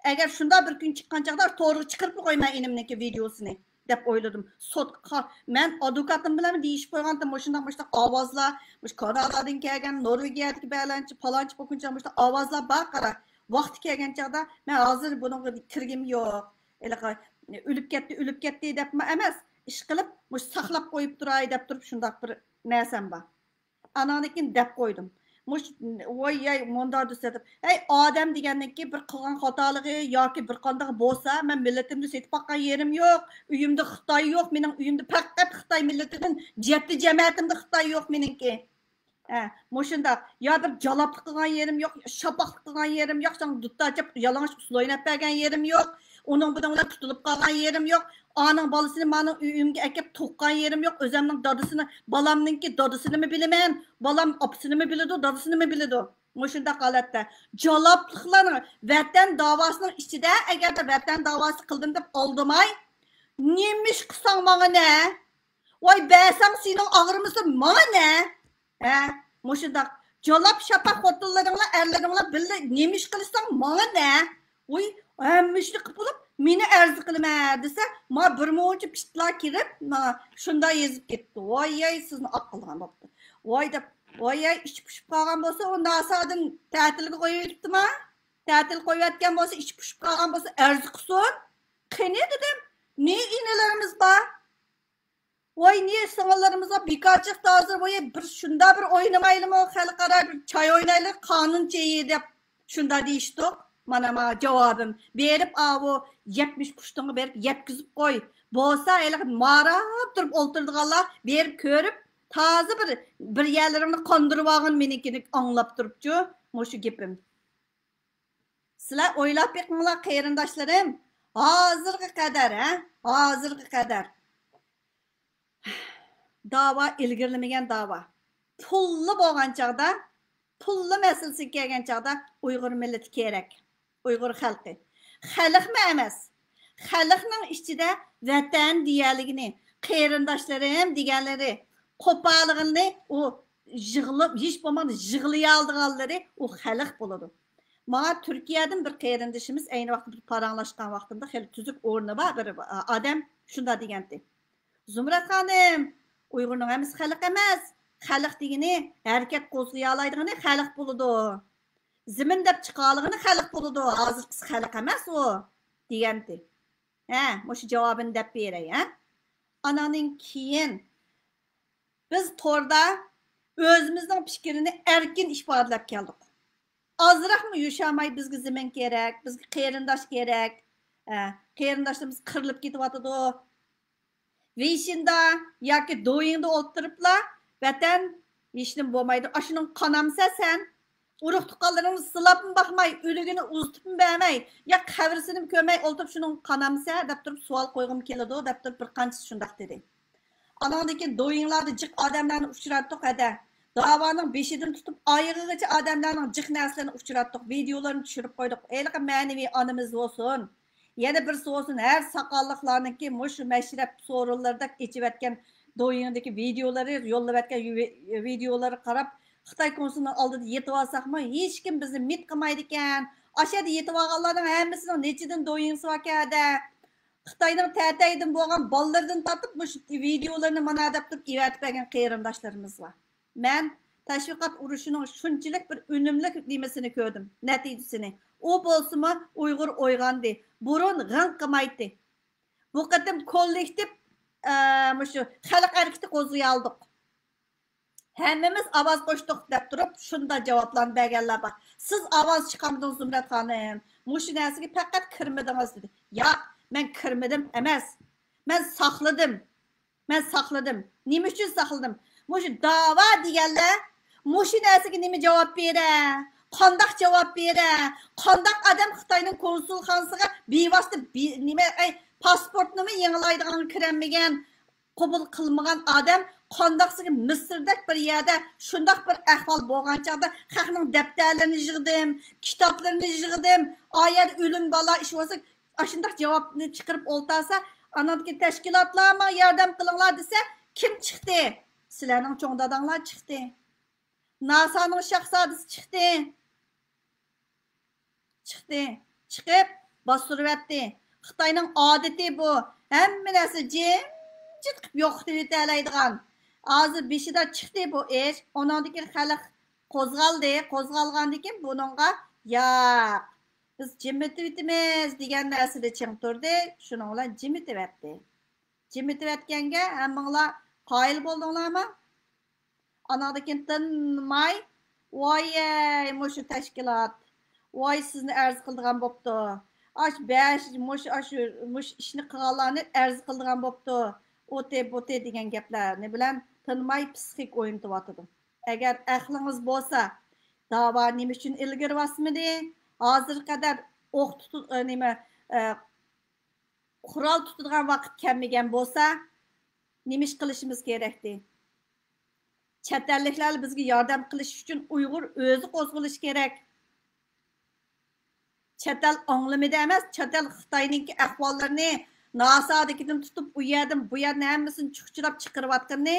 ئەگەر شۇنداق بىر كۈن چىققان چاغدا تورغا چىقىرىپلا قويىمەن ئىنىمنىڭكى ۋىدېئوسىنى دەپ ئويلىدىم. سوتقا، مەن ئادۋوكاتىم بىلەن دېيىشىپ قويغانتىم، مۇشۇنداق، مۇشۇنداق ئاۋازلار، مۇشۇ كانادادىن كەلگەن، نورۋېگىيەدىكى پالانچى، پالانچى پوكۇنچى، مۇشۇنداق ئاۋازلار بار، قارا. ۋاقتى كەلگەن چاغدا مەن ھازىر بۇنىڭغا كىرگۈم يوق. ھېلىقى ئۆلۈپ كەتتى، ئۆلۈپ كەتتى دەپمۇ ئەمەس، ئىشقىلىپ، مۇشۇ ساقلاپ قويۇپ تۇراي دەپ تۇرۇپ شۇنداق بىر نەرسەم بار. ئاناندىن كېيىن دەپ قويدۇم. مۇش-، ۋاي، ياي، مۇنداق دېسە دەپ. ھەي، ئادەم دېگەننىڭكى بىر قىلغان خاتالىقى ياكى بىر قانداق بولسا، مەن مىللىتىمنى سېتىپ باققان يېرىم يوق. ئۆيۈمدە خىتاي يوق. مېنىڭ ئۆيۈمدە پەقەت خىتاي مىللىتىدىن، يەتتە جەمەتىمدە خىتاي يوق مېنىڭكى. ھە، مۇشۇنداق. يا بىر جالاپلىق قىلغان يېرىم يوق، شاپاقلىق قىلغان يېرىم يوق. ساڭا دۇتار چاپ يالىڭاچ ئۇسسۇل ئويناپ بەرگەن يېرىم يوق. ئۇنىڭ بۇنىڭ بىلەن تۇتۇلۇپ قالغان يېرىم يوق. ئانىڭ بالىسىنى مانىڭ ئۆيۈمگە ئەكەپ تۇغقان يېرىم يوق. ئۆزۈمنىڭ دادىسىنى، بالامنىڭكى دادىسىنىمۇ بىلىمەن، بالام ئاپىسىنىمۇ بىلىدۇ، دادىسىنىمۇ بىلىدۇ. مۇشۇنداق ھالەتتە جالاپلىقلارنىڭ ۋەتەن داۋاسىنىڭ ئىچىدە، ئەگەردە ۋەتەن داۋاسى قىلدىم دەپ ئالدىماي، نېمە ئىش قىلساڭ ماڭا نە؟ ۋاي، بەرسەڭ سېنىڭ ئاغرىمىسۇن، ماڭا نە؟ ھە، مۇشۇنداق جالاپ شاپاق خوتۇنلىرىڭلار، ئەرلىرىڭلار بىللە نېمە ئىش قىلساڭ ماڭا نە؟ ۋۇي، ھەممە ئىشنى قىلىپ بولۇپ، مېنى ئەرز قىلىمەن دېسە، ما بىر مۇنچە پىتلار كىرىپ، ما شۇنداق يېزىپ كەتتى. ۋاي، ياي، سىزنى ئاق قىلغان بوپتۇ. ۋاي دەپ، ۋاي، ياي، ئىچى پۇشۇپ قالغان بولسا، ئۇ ناسادىن تەتىلگە قويۇۋېتىپتىما؟ تەتىل قويۇۋەتكەن بولسا، ئىچى پۇشۇپ قالغان بولسا، ئەرز قىلسۇن. قېنى دېدىم، نى ئىنىلىرىمىز بار. ۋاي، نى سىڭىللىرىمىزغا بىكارچىلىقتا ھازىر، ۋاي، بىر شۇنداق بىر ئوينىمايلىمۇ، خەلقئارا بىر چاي ئوينايلى، قانۇن چېيى دەپ شۇنداق دېيىشتۇق. مانا ماڭا جاۋابىم. بېرىپ ئاۋۇ يەتمىش پۇشتۇڭغا بېرىپ يەتكۈزۈپ قوي. بولسا ھېلىقى ماراپ تۇرۇپ ئولتۇرىدىغانلار بېرىپ كۆرۈپ، تازا بىر، بىر يەرلىرىڭنى قاندۇرۇۋالغىن مېنىڭكىنى ئاڭلاپ تۇرۇپچۇ، مۇشۇ گېپىم. سىلەر ئويلاپ بېقىڭلار قېرىنداشلىرىم، ھازىرغا قەدەر، ھە، ھازىرغا قەدەر داۋا ئىلگىرىلىمىگەن داۋا. پۇللا بولغان چاغدا، پۇللا مەسىلىسىگە كەلگەن چاغدا ئۇيغۇر مىللىتى كېرەك. ئۇيغۇر خەلقى. خەلقمۇ ئەمەس. خەلقنىڭ ئىچىدە ۋەتەن دېيەلىگىنى، قېرىنداشلىرىم دېگەنلىرى، قوپالىغىنى ئۇ يىغلاپ، ھېچ بولمىغاندا يىغلىيالىدىغانلىرى ئۇ خەلق بولىدۇ. ماڭا تۈركىيەدىن بىر قېرىندىشىمىز ئەينى ۋاقىتتا بىر پاراڭلاشقان ۋاقتىمدا خېلى تۈزۈك ئورنى بار بىر ئادەم شۇنداق دېگەنتى. زۇمرەت خانىم، ئۇيغۇرنىڭ ھەممىسى خەلق ئەمەس. خەلق دېگىنى ھەرىكەت قوزغىيالايدىغىنى خەلق بولىدۇ. زېمىن دەپ چىقالىغىنى خەلق بولىدۇ. ھازىرقىسى خەلق ئەمەس ئۇ، دېگەنتى. ھە، مۇشۇ جاۋابىنى دەپ بېرەي، ھە. ئاناندىن كېيىن بىز توردا ئۆزىمىزنىڭ پىكرىنى ئەركىن ئىپادىلەپ كەلدۇق. ئازراقمۇ يۇشاماي بىزگە زېمىن كېرەك، بىزگە قېرىنداش كېرەك. ھە، قېرىنداشلىرىمىز قىرىلىپ كېتىۋاتىدۇ. ۋېيشىندا ياكى دويىڭدا ئولتۇرۇپلا، ۋەتەن ھېچنېمە بولمايدۇ. ئاشۇنىڭغا قانامسەن سەن؟ ئۇرۇق تۇغقانلىرىڭنى سىلاپمۇ باقماي، ئۆلۈكىنى ئۇزىتىپمۇ بەرمەي، يا قەبرىسىنىمۇ كۆرمەي ئولتۇرۇپ، شۇنىڭغا قانامسەن دەپ تۇرۇپ سوئال قويغۇم كېلىدۇ، دەپ تۇرۇپ بىر قانچىسى شۇنداق دېدى. ئاناڭدىن كېيىن دويىڭلاردا جىق ئادەملەرنى ئۇچراتتۇق ھەدە. داۋانىڭ بېشىدىن تۇتۇپ ئايىغىغىچە ئادەملەرنىڭ جىق نەرسىلىرىنى ئۇچراتتۇق، ۋىدېئولىرىنى چۈشۈرۈپ قويدۇق. ھېلىقى مەنىۋى ئانىمىز بولسۇن، يەنە بىرسى بولسۇن، ھەر ساقاللىقلارنىڭكى مۇشۇ مەشرەپ سورۇنلىرىدەك ئېچىۋەتكەن دويىڭدىكى ۋىدېئولىرى، يوللىۋەتكەن يۇ-، ۋىدېئولىرىغا قاراپ، خىتاي كونسۇلىنىڭ ئالدىدا يېتىۋالساقمۇ، ھېچكىم بىزنى مىت قىلمايدىكەن. ئاشۇ يەردە يېتىۋالغانلارنىڭ ھەممىسىنىڭ نېچىدىن دويىڭسى باركەن ھەدە. خىتاينىڭ تەتەيدىن بولغان بالىلىرىدىن تارتىپ مۇشۇ ۋىدېئولىرىنى مانا دەپ تۇرۇپ ئېۋەتىپ بەرگەن قېرىنداشلىرىمىز بار. مەن تەشۋىقات ئۇرۇشىنىڭ شۇنچىلىك بىر ئۈنۈملۈك نېمىسىنى كۆردۈم، نەتىجىسىنى. ئۇ بولسىمۇ ئۇيغۇر ئويغاندى. بۇرۇن غىڭ قىلمايتتى. بۇ قېتىم كوللېكتىپ، ئە، مۇشۇ خەلق ھەرىكىتى قوزغىيالدۇق. ھەممىمىز ئاۋاز قوشتۇق دەپ تۇرۇپ، شۇنداق جاۋابلارنى بەرگەنلەر بار. سىز ئاۋاز چىقارمىدىڭىز زۇمرەت خانىم. مۇشۇ نەرسىگە پەقەت كىرمىدىڭىز دېدى. ياق، مەن كىرمىدىم ئەمەس. مەن ساقلىدىم. مەن ساقلىدىم. نېمە ئۈچۈن ساقلىدىم؟ مۇشۇ داۋا دېگەنلەر مۇشۇ نەرسىگە نېمە جاۋاب بېرە؟ قانداق جاۋاب بېرە؟ قانداق ئادەم خىتاينىڭ كونسۇلخانىسىغا بىۋاسىتە بى-، نېمە، ئەي، پاسپورتنىمۇ يېڭىلايدىغانغا كىرەلمىگەن، قوبۇل قىلمىغان ئادەم قانداقسىغا مىسىردەك بىر يەردە شۇنداق بىر ئەھۋال بولغان چاغدا خەقنىڭ دەپتەرلىرىنى يىغدىم، كىتابلىرىنى يىغدىم، ئا يەردە ئۆلۈم بالا ئىش بولسا، ئاشۇنداق جاۋابنى چىقىرىپ ئولتۇرسا، ئاناندىكى تەشكىلاتلار ماڭا ياردەم قىلىڭلار دېسە، كىم چىقتى؟ سىلەرنىڭ چوڭ داداڭلار چىقتى. ناسانىڭ شاھزادىسى چىقتى. چىقتى. چىقىپ باستۇرۇۋەتتى. خىتاينىڭ ئادىتى بۇ. ھەممە نەرسە جىمجىت قىلىپ يوقىتىۋېتەلەيدىغان. ھازىر بېشىدا چىقتى بۇ ئىش. ئۇنىڭدىن كېيىن خەلق قوزغالدى. قوزغالغاندىن كېيىن بۇنىڭغا ياق، بىز جىمىتىۋېتىمىز دېگەن نەرسىدە چىڭ تۇردى. شۇنىڭ بىلەن جىمىتىۋەتتى. جىمىتىۋەتكەنگە ھەممىڭلار قايىل بولدۇڭلارمۇ؟ ئاناڭدىن كېيىن تىنماي، ۋايەي، مۇشۇ تەشكىلات، ۋاي، سىزنى ئەرز قىلىدىغان بوپتۇ. ئاش بەش، مۇشۇ، ئاشۇ، مۇشۇ ئىشنى قىلغانلارنى ئەرز قىلىدىغان بوپتۇ. ئۇتى، بۇتى دېگەن گەپلەرنى بىلەن تىنماي پىسخىك ئوينىتىۋاتىدۇ. ئەگەر ئەقلىڭىز بولسا، داۋا نېمە ئۈچۈن ئىلگىرى باسمىدى؟ ھازىرغا قەدەر ئوق تۇتۇ-، ئە، نېمە، ئە، قورال تۇتىدىغان ۋاقىت كەلمىگەن بولسا، نېمە ئىش قىلىشىمىز كېرەكتى؟ چەت ئەللىكلەر بىزگە ياردەم قىلىش ئۈچۈن ئۇيغۇر ئۆزى قوزغىلىشى كېرەك. چەت ئەل ئاڭلىمىدى ئەمەس، چەت ئەل خىتاينىڭكى ئەھۋاللىرىنى ناسادىكىدىن تۇتۇپ، ئۇ يەردىن بۇ يەرنى ھەممىسىنى چۇخچىلاپ چىقىرىۋاتقىنىنى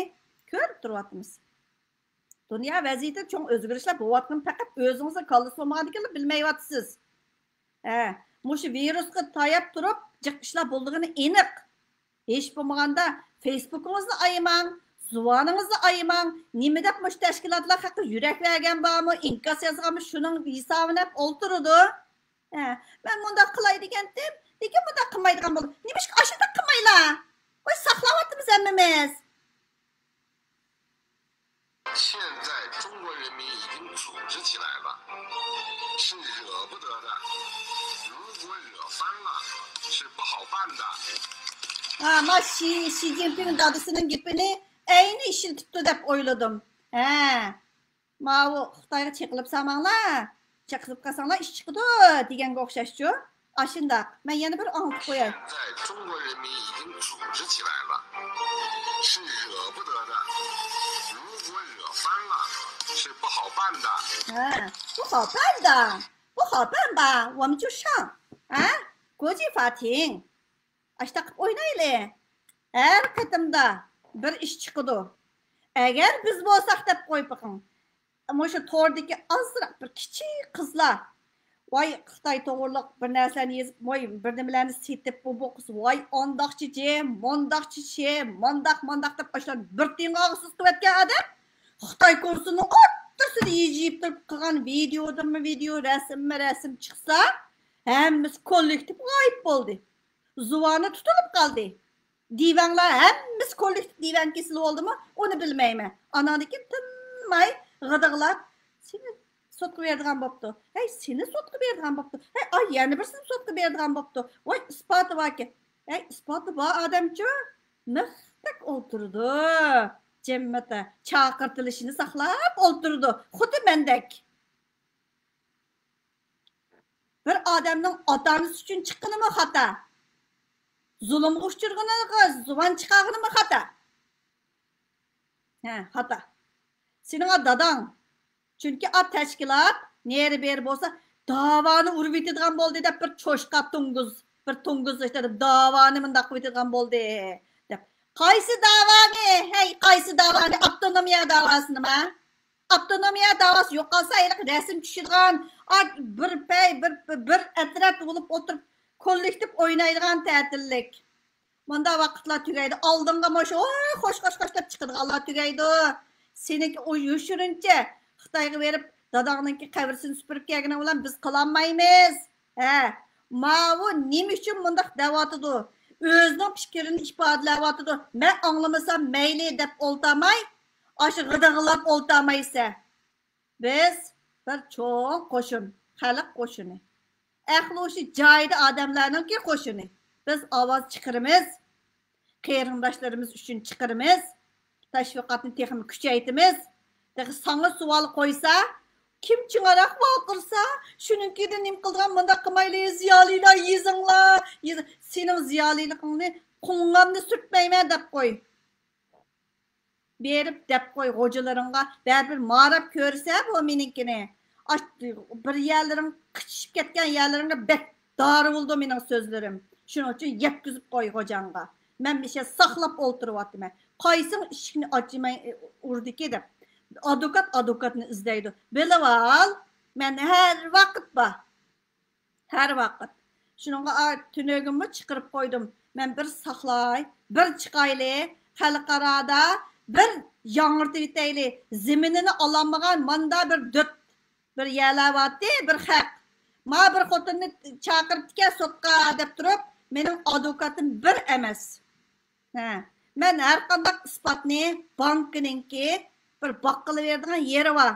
كۆرۈپ تۇرۇۋاتىمىز. دۇنيا ۋەزىيىتىدە چوڭ ئۆزگىرىشلەر بولۇۋاتقىنىنى پەقەت ئۆزىڭىزنىڭ كاللىسى بولمىغاندىكىنلا بىلمەيۋاتىسىز. ھە، مۇشۇ ۋىرۇسقا تاياپ تۇرۇپ جىق ئىشلار بولىدىغىنى ئېنىق. ھېچ بولمىغاندا فېيسبۇكىڭىزنى ئايىماڭ، زۇۋانىڭىزنى ئايىماڭ. نېمە دەپ مۇشۇ تەشكىلاتلار خەققە يۈرەك بەرگەن بارمۇ، ئىنكاس يازغانمۇ، شۇنىڭ ھېسابىنى ئەپ ئولتۇرىدۇ. ھە، مەن مۇنداق قىلاي دېگەنتىم، لېكىن مۇنداق قىلمايدىغان بولدۇم. نېمىشقا ئاشۇنداق قىلمايلا؟ ۋاي، ساقلاۋاتىمىز ھەممىمىز. 现在中国人民已经组织起来了，是惹不得的。ما شى، شى جىنپىڭ دادىسىنىڭ گېپىنى ئەينى ئىشلىتىپتۇ دەپ ئويلىدىم. ھە، ماۋۇ خىتايغا چېقىلىپ سالماڭلار، چېقىلىپ قالساڭلار ئىش چىقىدۇ دېگەنگە ئوخشاشچۇ. ئاشۇنداق. مەن يەنە بىر ئاڭلىتىپ قوياي. 现在中国人民已经组织起来了，是惹不得的。如果惹翻了，是不好办的。 ھە، 不好办的. 不好办吧，我们就上. ھە؟ 国际法庭. ئاشتاق قىلىپ ئوينايلى. ھەر قېتىمدا بىر ئىش چىقىدۇ. ئەگەر بىز بولساق دەپ قويۇپ بېقىڭ. مۇشۇ توردىكى ئازراق بىر كىچىك قىزلار، ۋاي، خىتاي توغرىلىق بىر نەرسىلەرنى يېزىپ، ۋاي، بىر نېمىلەرنى سېتىپ، بۇ، بۇ قىز، ۋاي، ئانداقچى جىم، مانداقچى شىم، مانداق، مانداق دەپ ئاشۇلارنى بىر تىڭغا سوتقا ئەتكەن ئادەم خىتاي كونسۇلىنىڭ ئوتتۇرىسىدا يېجىيىپ تۇرۇپ قىلغان ۋىدېودىنمۇ ۋىدېو، رەسىممۇ رەسىم چىقسا، ھەممىسى كوللېكتىپ غايىب بولدى. زۇۋانى تۇتۇلۇپ قالدى. دىۋەڭلار ھەممىسى كوللېكتىپ دىۋەڭ كېسىلىۋالدىمۇ، ئۇنى بىلمەيمەن. ئاناندىن كېيىن تىنماي غىدىقلاپ، سېنى سوتقا بېرىدىغان بوپتۇ. ھەي، سېنى سوتقا بېرىدىغان بوپتۇ. ھەي، ئاي، يەنە بىرسىنى سوتقا بېرىدىغان بوپتۇ. ۋاي، ئىسپاتى باركەن. ھەي، ئىسپاتى بار ئادەمچۇ؟ مىختەك ئولتۇرىدۇ. جىممىتە چاقىرتىلىشىنى ساقلاپ ئولتۇرىدۇ. خۇددى مەندەك. بىر ئادەمنىڭ ئاتا-ئانىسى ئۈچۈن چىققىنىمۇ خاتا. زۇلۇمغا ئۇچرىغىنىغا زۇۋان چىقارغىنىمۇ خاتا. ھە، خاتا. سېنىڭ داداڭ. چۈنكى ئا تەشكىلات نېرى بېرى بولسا داۋانى ئۇرۇۋېتىدىغان بولدى دەپ بىر چوشقا توڭگۇز، بىر توڭگۇز دەپ داۋانى مۇنداق قىلىۋېتىدىغان بولدى دەپ. قايسى داۋانى؟ ھەي، قايسى داۋانى؟ ئاپتونومىيە داۋاسىنىما؟ ئاپتونومىيە داۋاسى يوقالسا، ھېلىقى رەسىم چۈشىدىغان، ئا، بىر پەي، بىر، بىر ئەترەت بولۇپ ئولتۇرۇپ، كوللېكتىپ ئوينايدىغان تەتۈرلۈك. مۇنداق ۋاقىتلار تۈگەيدۇ. ئالدىڭغا مۇشۇ، ھوي، خوش، خوش، خوش دەپ چىقىدىغانلار تۈگەيدۇ. سېنىڭكى ئۇ يوشۇرۇنچە خىتايغا بېرىپ، داداڭنىڭكى قەبرىسىنى سۈپۈرۈپ كەلگىنىڭ بىلەن بىز قىلالمايمىز. ھە، ماۋۇ نېمە ئۈچۈن مۇنداق دەۋاتىدۇ؟ ئۆزىنىڭ پىكرىنى ئىپادىلەۋاتىدۇ. مەن ئاڭلىمىسام مەيلى دەپ ئولتۇرماي، ئاشۇ غىدىقلاپ ئولتۇرمايسەن. بىز بىر چوڭ قوشۇن، خەلق قوشۇنى. ئەقلى ھوشى جايىدا ئادەملەرنىڭكى قوشۇنى. بىز ئاۋاز چىقىرىمىز، قېرىنداشلىرىمىز ئۈچۈن چىقىرىمىز، تەشۋىقاتنى تېخىمۇ كۈچەيتىمىز. تېخى ساڭا سوئال قويسا، كىم چىڭراق ۋارقىرىسا، شۇنىڭكىدىن نېمە قىلىدىغان، مۇنداق قىلمايلى، زىيالىيلار يېزىڭلار، يېزىڭ. سېنىڭ زىيالىيلىقىڭنى قۇڭغامنى سۈرتمەيمەن دەپ قوي. بېرىپ دەپ قوي غوجىلىرىڭغا، بەرىبىر ماراپ كۆرسە بۇ مېنىڭكىنى. ئاش-، بىر يەرلىرىڭ قىچىشىپ كەتكەن يەرلىرىڭگە بەك دارى بولىدۇ مېنىڭ سۆزلىرىم. شۇنىڭ ئۈچۈن يەتكۈزۈپ قوي غوجاڭغا. مەن مىشە ساقلاپ ئولتۇرۇۋاتىمەن. قايسىڭ ئىشىكنى ئاچماي ئۇردىكى دەپ. ئادۋوكات ئادۋوكاتنى ئىزدەيدۇ. بىلىۋال، مەن ھەر ۋاقىت بار. ھەر ۋاقىت. شۇنىڭغا ئا-، تۈنۈگۈنمۇ چىقىرىپ قويدۇم. مەن بىر ساقلاي، بىر چىقايلى، خەلقئارادا بىر ياڭرىتىۋېتەيلى. زېمىنىنى ئالالمىغان ماندا بىر دۆت، بىر يەرلەر بارتى، بىر خەق. ما بىر خوتۇننى چاقىرىپتىكەن سوتقا دەپ تۇرۇپ، مېنىڭ ئادۋوكاتىم بىر ئەمەس. ھە. مەن ھەر قانداق ئىسپاتنى، بانكىنىڭكى بىر باققىلى بېرىدىغان يېرى بار.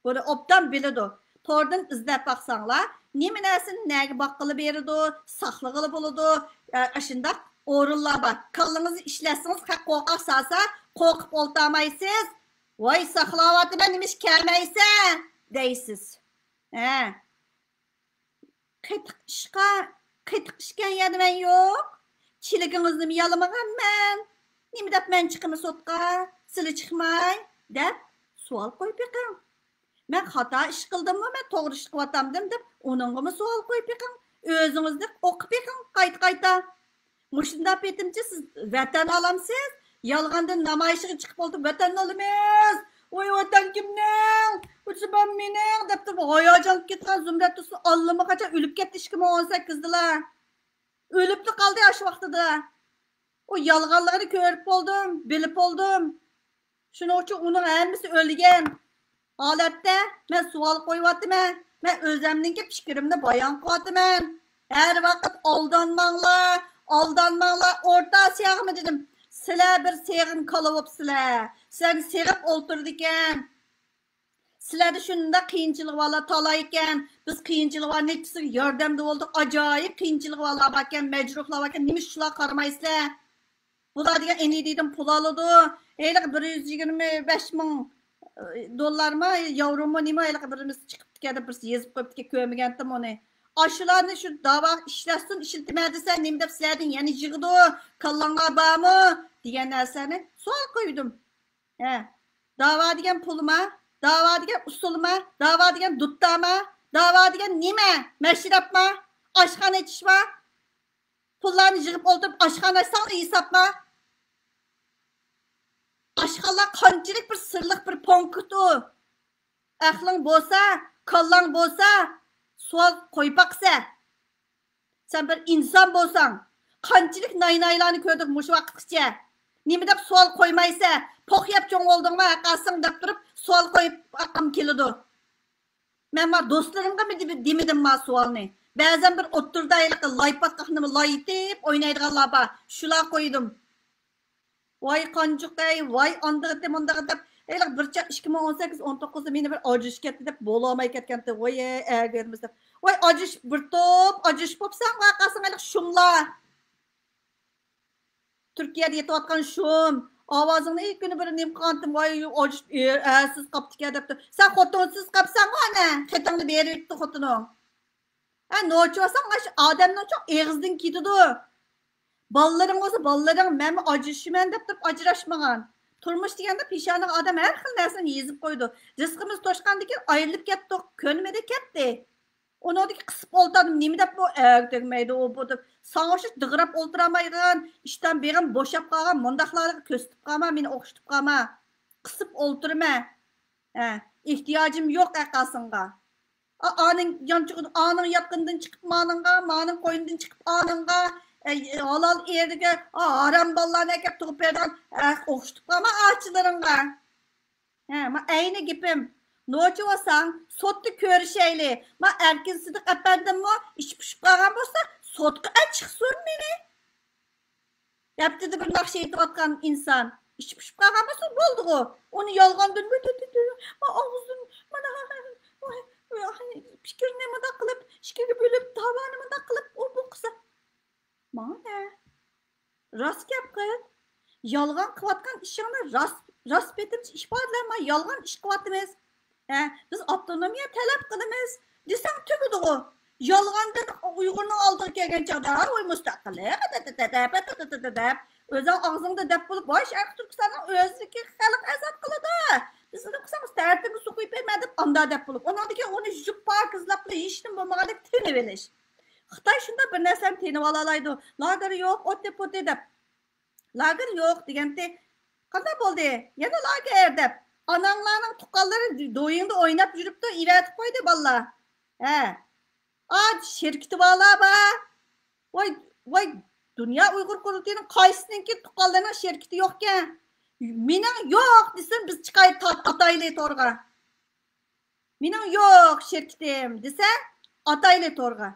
بۇنى ئوبدان بىلىدۇ. توردىن ئىزدەپ باقساڭلار، نېمە نەرسىنى نەگە باققىلى بېرىدۇ، ساقلىغىلى بولىدۇ، ئە، ئاشۇنداق ئورۇنلار بار. كاللىڭىزنى ئىشلەتسىڭىز، خەق قورقاق سالسا، قورقۇپ ئولتۇرمايسىز. ۋاي، ساقلاۋاتىمەن، نېمىش كەلمەيسەن؟ دەيسىز. ھە. قېتىق ئىشقا، قېتىق ئىشكەن يەردە مەن يوق. چىلىكىڭىزنىمۇ يالىمىغانمەن. نېمە دەپ مەن چىقىمەن سوتقا، سىلى چىقماي؟ دەپ سوئال قويۇپ بېقىڭ. مەن خاتا ئىش قىلدىممۇ، مەن توغرا ئىش قىلىۋاتامدىم دەپ ئۇنىڭغىمۇ سوئال قويۇپ بېقىڭ. ئۆزىڭىزنى ئوقۇپ بېقىڭ قايتا-قايتا. مۇشۇنداق پېتىمچە سىز ۋەتەن ئالامسىز؟ يالغاندىن نامايىشىغا چىقىپ ئولتۇرۇپ، ۋەتەننى ئالىمىز، ۋاي ۋەتەن كىمنىڭ، ئۇ زۇبان مېنىڭ دەپ تۇرۇپ ھاياجانلىنىپ كېتىدىغان زۇمرەت تۇرسۇن ئاللىماقاچان ئۆلۈپ كەتتى ئىككى مىڭ ئون سەككىزدىلا. ئۆلۈپلا قالدى ئاشۇ ۋاقتىدا. ئۇ يالغانلىقىنى كۆرۈپ بولدۇم، بىلىپ بولدۇم. شۇنىڭ ئۈچۈن ئۇنىڭ ھەممىسى ئۆلگەن ھالەتتە مەن سوئال قويۇۋاتىمەن. مەن ئۆزەمنىڭكى پىكرىمنى بايان قىلىۋاتىمەن. ھەر ۋاقىت ئالدانماڭلار، ئالدانماڭلار. ئورتا ئاسىياغىمۇ دېدىم، سىلەر بىر سېغىن كالا بوپسىلەر. سىلەرنى سېغىپ ئولتۇرىدىكەن. سىلەردە شۇنداق قىيىنچىلىقى بارلار تالايكەن. بىز قىيىنچىلىقى بار نەچچىسىگە ياردەمدە بولدۇق. ئاجايىپ قىيىنچىلىقى بارلار باركەن، مەجرۇھلار باركەن. نېمىشقا شۇلارغا قارىمايسىلەر؟ بۇلار دېگەن ئېنى دېدىم پۇل ئالىدۇ. ھېلىقى بىر يۈز يىگىرمە بەش مىڭ دوللارمۇ، ياۋرومۇ نېمە، ھېلىقى بىرىمىز چىقىپتىكەن دەپ بىرسى يېزىپ قويۇپتىكەن، كۆرمىگەنتىم ئۇنى. ئاشۇلارنى شۇ داۋاغا ئىشلەتسۇن، ئىشلىتىمەن دېسە، نېمە دەپ سىلەردىن يەنە يىغىدۇ؟ كاللاڭلار بارمۇ؟ دېگەن نەرسىنى سوئال قويدۇم. ھە، داۋا دېگەن پۇلما؟ داۋا دېگەن ئۇسۇلما؟ داۋا دېگەن دۇتتاما؟ داۋا دېگەن نېمە؟ مەشرەپما؟ ئاشخانا ئېچىشما؟ پۇللارنى يىغىپ ئولتۇرۇپ ئاشخانا ئاچساڭلا ھېسابما؟ ئاشخانىلار قانچىلىك بىر سىرلىق بىر پونكىت ئۇ. ئەقلىڭ بولسا، كاللاڭ بولسا، سوئال قويۇپ باقسە. سەن بىر ئىنسان بولساڭ، قانچىلىك ناينايلارنى كۆردۈڭ مۇشۇ ۋاقىتقىچە؟ نېمە دەپ سوئال قويمايسە؟ پوق يەپ چوڭ بولدۇڭمۇ ھەققاسىڭ دەپ تۇرۇپ سوئال قويۇپ باققۇم كېلىدۇ. مەن ما دوستلىرىمغىمۇ دېمە-، دېمىدىم ما سوئالنى. بەزەن بىر ئوتتۇرىدا ھېلىقى لاي پاتقاقنىمۇ لاي ئېتىپ ئوينايدىغانلار بار. شۇلار قويدۇم. ۋاي قانجۇقەي، ۋاي ئاندىغىتى مۇندىغى دەپ، ھېلىقى بىر چاغ ئىككى مىڭ ئون سەككىز ئون توققۇزدا مېنى بىر ئاجرىشىپ كەتتى دەپ بولالماي كەتكەنتى. ۋاي ئەگەرمىز دەپ. ۋاي ئاجرىشىپ بىر توپ ئاجرىشىپ بوپسەن، ۋاي قالساڭ ھېلىقى شۇملار. تۈركىيەدە يېتىۋاتقان شۇم. ئاۋازىڭنى ئىككى كۈنى بىر نېمە قىلغانتىم، ۋاي ئاجرىشىپ ئەرسىز قاپتىكەن دەپتۇ. سەن خوتۇنسىز قاپسەنغۇ ئەنە، خېتىڭنى بېرىۋېتىپتۇ خوتۇنۇڭ. ھە، نوچى بولساڭ ئاشۇ ئادەمنىڭ چوڭ ئېغىزىدىن كېتىدۇ. بالىلىرىڭ بولسا بالىلىرىڭ، مەنمۇ ئاجرىشىمەن دەپ تۇرۇپ ئاجراشمىغان. تۇرمۇش دېگەندە پېشانىغا ئادەم ھەر خىل نەرسىنى يېزىپ قويىدۇ. رىزقىمىز توشقاندىن كېيىن ئايرىلىپ كەتتۇق، كۆنمىدى كەتتى. ئۇنىڭدىكى قىسىپ ئولتۇردۇم، نېمە دەپ بۇ ئەگە تەگمەيدۇ ئۇ بۇ دەپ. ساڭا ئوخشاش دىغىراپ ئولتۇرالمايدىغان، ئىشتان بېغىم بوشاپ قالغان، مۇنداقلارغا كۆرسىتىپ قالما، مېنى ئوخشىتىپ قالما. قىسىپ ئولتۇرما. ھە، ئېھتىياجىم يوق ھەققاسىڭغا. ئا-، ئانىڭ يانچۇقىدا، ئانىڭ ياتقىنىدىن چىقىپ مانىڭغا، مانىڭ قوينىدىن چىقىپ ئانىڭغا، ئەي، ھالال ئېرىگە، ئا، ھارام بالىلارنى ئەكەپ تۇغۇپ بېرىدىغان، ئە، ئوخشىتىپ قالما ئاچىلىرىڭغا. ھە، ما ئەينى گېپىم. نوچى بولساڭ، سوتتا كۆرۈشەيلى. ما ئەركىن سىدىق ئەپەندىممۇ ئىچى پۇشۇپ قالغان بولسا، سوتقا ئەچىقسۇن مېنى. ھەپتىدە بىر ناخشا ئېيتىۋاتقان ئىنسان ئىچى پۇشۇپ قالغان بولسا بولدىغۇ. ئۇنى يالغاندىن، ما ئاغزىدىن، مانا، پىكىرنى مۇنداق قىلىپ، ئىككىگە بۆلۈپ، داۋانى مۇنداق قىلىپ، ئۇ بۇ قىلسا. ماڭا نە؟ راست گەپ قىل. يالغان قىلىۋاتقان ئىشىڭنى راست، راست پېتىمچە ئىپادىلە، ما يالغان ئىش قىلىۋاتىمىز. ھە، بىز ئاپتونومىيە تەلەپ قىلىمىز دېسەڭ تۈگىدىغۇ. يالغاندىن ئۇيغۇرنىڭ ئالدىغا كەلگەن چاغدا، ھاي، مۇستەقىللىق، دەپ، ئۆزۈڭ ئاغزىڭدا دەپ بولۇپ، ۋاي، شەرقىي تۈركىستاننىڭ ئۆزىنىڭكى خەلق ئازاد قىلىدۇ. بىز نېمە قىلساق، تەرىتىمىز سۇ قۇيۇپ بەرمە دەپ، ئاندا دەپ بولۇپ. ئۇنىڭدىن كېيىن ئۇنى يۇيۇپ پاكىزلاپلا ھېچنېمە بولمىغاندەك تىنىۋېلىش. خىتاي شۇنداق بىر نەرسىنى تىنىۋالالايدۇ. لاگېر يوق، ئوتى پوتى دەپ. لاگېر يوق دېگەنتى. قانداق بولدى؟ يەنە لاگېر دەپ. ئاناڭلارنىڭ تۇغقانلىرى دويۇڭدا ئويناپ يۈرۈپتۇ، ئېۋەتىپ قويدى بالىلار. ھە. ئا، شىركىتى بارلار بار. ۋاي، ۋاي، دۇنيا ئۇيغۇر قۇرۇلتىيىنىڭ قايسىنىڭكى تۇغقانلىرىنىڭ شىركىتى يوقكەن؟ مېنىڭ يوق دېسۇن، بىز چىقاي تا-، ئاتايلى تورغا. مېنىڭ يوق شىركىتىم دېسە، ئاتايلى تورغا.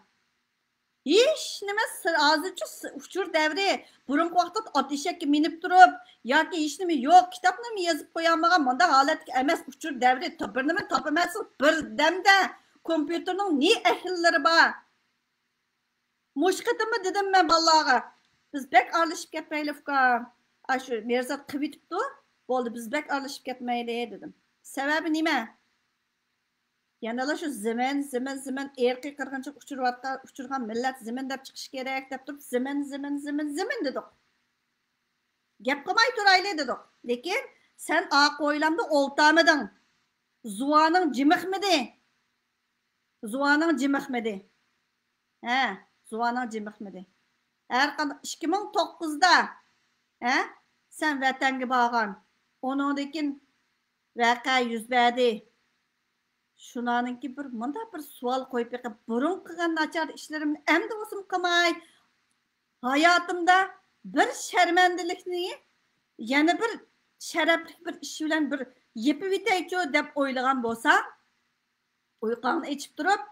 ھېچ نېمە سىر، ھازىرچۇ س-، ئۇچۇر دەۋرى. بۇرۇنقى ۋاقىتتا ئات ئېشەككە مىنىپ تۇرۇپ ياكى ھېچ نېمە يوق، كىتابنىمۇ يېزىپ قويالمىغان مۇنداق ھالەتتىكى ئەمەس ئۇچۇر دەۋرى. تا-، بىر نېمە تاپىمەنسىز بىر دەمدە. كومپيۇتېرنىڭ نى ئەھلىلىرى بار. مۇشۇ قېتىممۇ دېدىم مەن بالىلارغا، بىز بەك ئارىلىشىپ كەتمەيلى، ئۇكام. ئاشۇ مىرزات قىلىۋېتىپتۇ، بولدى، بىز بەك ئارىلىشىپ كەتمەيلى دېدىم. سەۋەبى نېمە؟ يەنىلا شۇ زېمىن، زېمىن، زېمىن، ئىرقىي قىرغىنچىلىققا ئۇچرىۋاتقان، ئۇچرىغان مىللەت زېمىن دەپ چىقىشى كېرەك دەپ تۇرۇپ، زېمىن، زېمىن، زېمىن، زېمىن دېدۇق. گەپ قىلماي تۇرايلى دېدۇق. لېكىن سەن ئا قويلامدا ئولتۇرمىدىڭ. زۇۋانىڭ جىمىقمىدى. زۇۋانىڭ جىمىقمىدى. ھە، زۇۋانىڭ جىمىقمىدى. ھەر قانداق ئىككى مىڭ توققۇزدا، ھە، سەن ۋەتەنگە بارغان. ئۇنىڭدىن كېيىن ۋەقە يۈز بەردى. شۇنىڭدىن كېيىن بىر مۇنداق بىر سوئال قويۇپ بېقىپ، بۇرۇن قىلغان ناچار ئىشلىرىمنى ئەمدى بولسىمۇ قىلماي، ھاياتىمدا بىر شەرمەندىلىكنى يەنە بىر شەرەپلىك بىر ئىش بىلەن بىر يېپىۋېتەيچۇ دەپ ئويلىغان بولساڭ، ئۇيقۇڭنى ئېچىپ تۇرۇپ،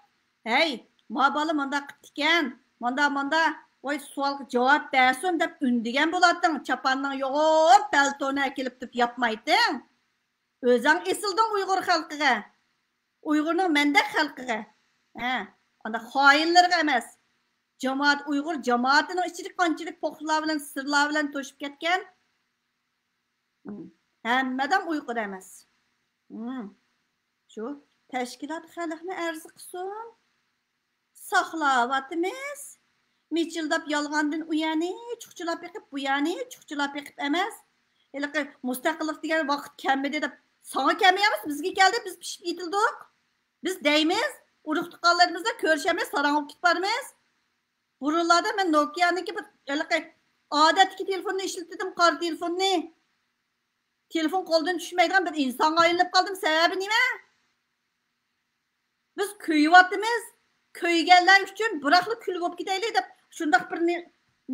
ھەي، ما بالا مانداق قىپتىكەن، ماندا، ماندا، ۋاي، سوئالغا جاۋاب بەرسۇن دەپ ئۈندىگەن بولاتتىڭ، چاپاننىڭ يوغان پەلتونى ئەكېلىپ دەپ ياپمايتتىڭ. ئۆزۈڭ ئېسىلدىڭ ئۇيغۇر خەلقىگە. ئۇيغۇرنىڭ مەندەك خەلقىگە. ھە، ئانداق خائىنلىرىغا ئەمەس. جامائەت، ئۇيغۇر جامائىتىنىڭ ئىچىدە قانچىلىك پوخلار بىلەن، سىرلار بىلەن توشۇپ كەتكەن. ھەممە ئادەم ئۇيقۇدا ئەمەس. شۇ تەشكىلات خەلقنى ئەرز قىلسۇن. ساقلاۋاتىمىز. مىچىلداپ يالغاندىن ئۇ يەرنى چۇخچىلاپ بېقىپ، بۇ يەرنى چۇخچىلاپ بېقىپ ئەمەس. ھېلىقى مۇستەقىللىق دېگەن ۋاقىت كەلمىدى دەپ، ساڭا كەلمەيمىز، بىزگە كەلدى، بىز پىشىپ يېتىلدۇق. بىز دەيمىز، ئۇرۇق تۇغقانلىرىمىز بىلەن كۆرۈشەلمەي ساراڭ بولۇپ كېتىپ بارىمىز. بۇرۇنلاردا مەن نوكىيانىڭكى بىر ھېلىقى ئادەتتىكى تېلېفوننى ئىشلىتىدىم، قارا تېلېفوننى. تېلېفون قولدىن چۈشمەيدىغان بىر ئىنسانغا ئايلىنىپ قالدىم. سەۋەبى نېمە؟ بىز كۆيۈۋاتىمىز. كۆيگەنلەر ئۈچۈن بىراقلا كۈلگە بولۇپ كېتەيلى دەپ شۇنداق بىر نى-،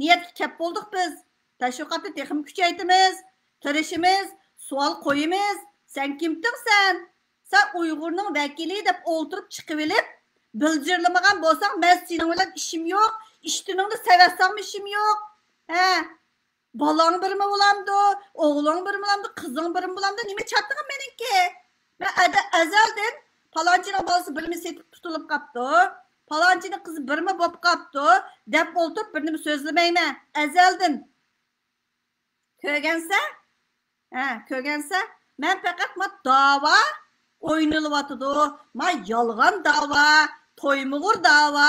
نىيەتكە كەپ بولدۇق بىز. تەشۋىقاتنى تېخىمۇ كۈچەيتىمىز، تىرىشىمىز، سوئال قويىمىز. سەن كىمتىڭ سەن؟ سەن ئۇيغۇرنىڭ ۋەكىلى دەپ ئولتۇرۇپ چىقىۋېلىپ، بىلجىرلىمىغان بولساڭ، مەن سېنىڭ بىلەن ئىشىم يوق، ئىشتىنىڭنى سەۋەتسەڭمۇ ئىشىم يوق. ھە؟ بالاڭ بىرمۇ بولامدۇ؟ ئوغلۇڭ بىرمۇ بولامدۇ؟ قىزىڭ بىرمۇ بولامدۇ؟ نېمە چاتىقىم مېنىڭكى؟ مەن ئەدە-، ئەزەلدىن پالانچىنىڭ بالىسى بىرمۇ سېتىپ تۇتۇلۇپ قاپتۇ، پالانچىنىڭ قىزى بىرمۇ بوپ قاپتۇ دەپ ئولتۇرۇپ بىر نېمە سۆزلىمەيمەن. ئەزەلدىن. كۆرگەنسە؟ ھە، كۆرگەنسە؟ مەن پەقەت ما داۋا ئوينىلىۋاتىدۇ. ما يالغان داۋا، تويمۇغۇر داۋا،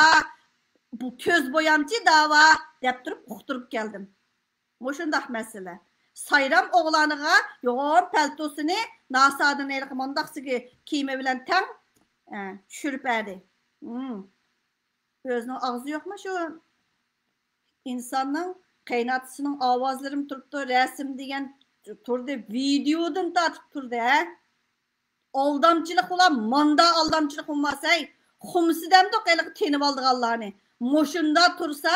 بۇ كۆز بويامچى داۋا دەپ تۇرۇپ ئۇقتۇرۇپ كەلدىم. مۇشۇنداق مەسىلە. سايرام ئوغلانىغا يوغان پەلتوسىنى ناسادىن ھېلىقى مۇنداق سىگى كىيىمى بىلەن تەڭ، ئە، چۈشۈرۈپ بەردى. ھىم. ئۆزىنىڭ ئاغزى يوقمۇ شۇ؟ ئىنساننىڭ قېيىنئاتىسىنىڭ ئاۋازلىرىمۇ تۇرۇپتۇ، رەسىم دېگەن تۇردى، ۋىدېئودىن تارتىپ تۇردى، ھە؟ ئالدامچىلىق بولا، ماندا ئالدامچىلىق بولماس، ھەي. خۇمسى دەمدۇق ھېلىقى تېنىۋالىدىغانلارنى. مۇشۇندا تۇرسا،